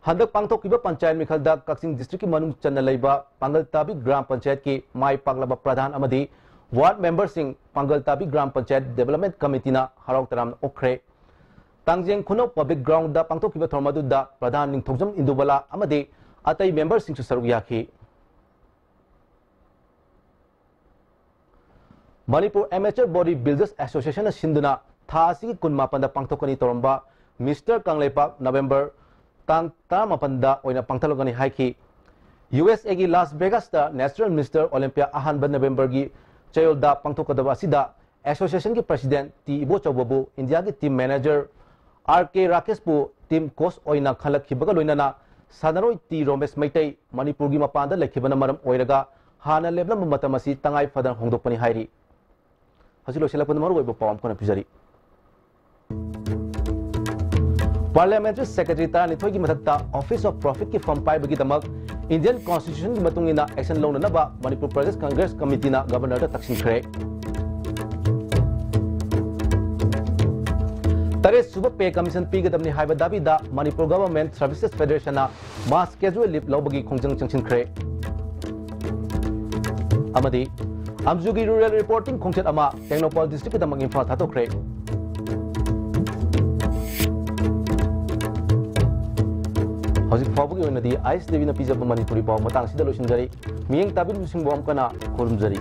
ꯍꯟꯗꯛ ꯄꯥꯡꯊꯣꯛꯈꯤꯕ ꯄꯟꯆꯥꯌꯠ ꯃꯤꯈꯜꯗ ꯀꯛꯆꯤꯡ ꯗꯤꯁꯇ꯭ꯔꯤꯛꯀꯤ ꯃꯅꯨꯡ ꯆꯟꯅ ꯂꯩꯕ ꯄꯥꯡꯒꯜ ꯇꯥꯕꯤ ꯒ꯭ꯔꯥꯝ ꯄꯟꯆꯥꯌꯠꯀꯤ ꯃꯥꯏ ꯄꯥꯛꯂꯕ ꯄ꯭ꯔꯙꯥꯟ ꯑꯃꯗꯤ ꯋꯥꯔꯗ ꯃꯦꯝꯕꯔꯁꯤꯡ ꯄꯥꯡꯒꯜ ꯇꯥꯕꯤ ꯒ꯭ꯔꯥꯝ ꯄꯟꯆꯥꯌꯠ ꯗꯤꯚꯦꯂꯞꯃꯦꯟꯠ ꯀꯃꯤꯇꯤꯅ ꯍꯔꯥꯎ ꯇꯔꯥꯝꯅ ꯑꯣꯛꯈ꯭ꯔꯦ꯫ ꯇꯥꯡꯖꯦꯡ ꯈꯨꯅꯧ ꯄꯕ꯭ꯂꯤꯛ ꯒ꯭ꯔꯥꯎꯟꯗ ꯄꯥꯡꯊꯣꯛꯈꯤꯕ ꯊꯧꯔꯝ ꯑꯗꯨꯗ ꯄ꯭ꯔꯙꯥꯟ ꯅꯤꯡꯊꯧꯖꯝ ꯏꯟꯗꯨꯕꯂꯥ ꯑꯃꯗꯤ ꯑꯇꯩ ꯃꯦꯝꯕꯔꯁꯤꯡꯁꯨ ꯁꯔꯨꯛ ꯌꯥꯈꯤ꯫ ꯃꯅꯤꯄꯨꯔ ꯑꯦꯃꯦꯆꯔ ꯕꯣꯗꯤ ꯕꯤꯜꯗꯔꯁ ꯑꯦꯁꯣꯁꯤꯌꯦꯁꯟꯅ ꯁꯤꯟꯗꯨꯅ ꯊꯥ ꯑꯁꯤꯒꯤ ꯀꯨꯟꯃꯥꯄꯟꯗ ꯄꯥꯡꯊꯣꯛꯀꯅꯤ ꯇꯧꯔꯝꯕ ꯃꯤꯁꯇꯔ ꯀꯪꯂꯩꯄꯥꯛ ꯅꯕꯦꯝꯕꯔ ꯇꯥꯡ ꯇꯔꯥꯃꯥꯄꯟꯗ ꯑꯣꯏꯅ ꯄꯥꯡꯊꯣꯛꯂꯒꯅꯤ ꯍꯥꯏꯈꯤ꯫ USAꯒꯤ ꯂꯥꯁ ꯚꯦꯒꯥꯁꯇ ꯅꯦꯆꯔꯦꯜ ꯃꯤꯁꯇꯔ ꯑꯣꯂꯤꯝꯄꯤꯌꯥ ꯑꯍꯥꯟꯕ ꯅꯕꯦꯝꯕꯔꯒꯤ ꯆꯌꯣꯜꯗ ꯄꯥꯡꯊꯣꯛꯀꯗꯕ ꯑꯁꯤꯗ ꯑꯦꯁꯣꯁꯤꯌꯦꯁꯟꯒꯤ ꯄ꯭ꯔꯁꯤꯗꯦꯟꯠ ꯇꯤ ꯏꯕꯣꯆꯧꯕꯕꯨ ꯏꯟꯗꯤꯌꯥꯒꯤ ꯇꯤꯝ ꯃꯦꯅꯦꯖꯔ ꯑꯥꯔ ꯀꯦ ꯔꯥꯀꯦꯁꯄꯨ ꯇꯤꯝ ꯀꯣꯆ ꯑꯣꯏꯅ ꯈꯜꯂꯛꯈꯤꯕꯒ ꯂꯣꯏꯅꯅ ꯁꯥꯟꯅꯔꯣꯏ ꯇꯤ ꯔꯣꯃꯦꯁ ꯃꯩꯇꯩ ꯃꯅꯤꯄꯨꯔꯒꯤ ꯃꯄꯥꯟꯗ ꯂꯩꯈꯤꯕꯅ ꯃꯔꯝ ꯑꯣꯏꯔꯒ ꯍꯥꯟꯅ ꯂꯦꯞꯂꯝꯕ ꯃꯇꯝ ꯑꯁꯤ ꯇꯉꯥꯏ ꯐꯗꯅ ꯍꯣꯡꯗꯣꯛꯄꯅꯤ ꯍꯥꯏꯔꯤ꯫ ꯍꯧꯖꯤꯛ ꯂꯣꯏꯁꯤꯜꯂꯛꯄꯗ ꯃꯔꯨꯑꯣꯏꯕ ꯄꯥꯎ ꯑꯃꯈꯛ ꯄꯤꯖꯔꯤ꯫ Parliamentary Secretary ꯇꯔꯥꯅꯤꯊꯣꯏꯒꯤ ꯃꯊꯛꯇ Office of Profitꯀꯤ firm ꯄꯥꯏꯕꯒꯤꯗꯃꯛ Indian Constitutionꯒꯤ ꯃꯇꯨꯡ ꯏꯟꯅ action ꯂꯧꯅꯅꯕ ꯃꯅꯤꯄꯨꯔ ꯄ꯭ꯔꯗꯦꯁ ꯀꯪꯒ꯭ꯔꯦꯁ ꯀꯃꯤꯇꯤꯅ Governorꯗ ꯇꯛꯁꯤꯟꯈ꯭ꯔꯦ꯫ ꯇꯔꯦꯠ ꯁꯨꯕ pay commission ꯄꯤꯒꯗꯕꯅꯤ ꯍꯥꯏꯕ ꯗꯥꯕꯤꯗ Manipur Government Services Federationꯅ mass casual leave ꯂꯧꯕꯒꯤ ꯈꯣꯡꯖꯪ ꯆꯪꯁꯤꯟꯈ꯭ꯔꯦ꯫ ꯑꯃꯗꯤ ꯑꯝꯖꯨꯒꯤ rural reporting ꯈꯣꯡꯆꯠ ꯑꯃ ꯇꯦꯡꯅꯧꯄꯜ districtꯀꯤꯗꯃꯛ ꯏꯝꯐꯥꯜ ꯊꯥꯗꯣꯛꯈ꯭ꯔꯦ꯫ ꯍꯧꯖꯤꯛ ꯐꯥꯎꯕꯒꯤ ꯑꯣꯏꯅꯗꯤ ꯑꯥꯏ ꯑꯦꯁ ꯗꯦꯕꯤꯅ ꯄꯤꯖꯕ ꯃꯅꯤꯄꯨꯔꯤ ꯄꯥꯎ ꯃꯇꯥꯡꯁꯤꯗ ꯂꯣꯏꯁꯤꯟꯖꯔꯤ꯫ ꯃꯤꯠꯌꯦꯡ ꯇꯥꯕꯤꯔꯤꯕꯁꯤꯡꯕꯨ ꯑꯃꯨꯛ ꯍꯟꯅ ꯈꯨꯔꯨꯝꯖꯔꯤ꯫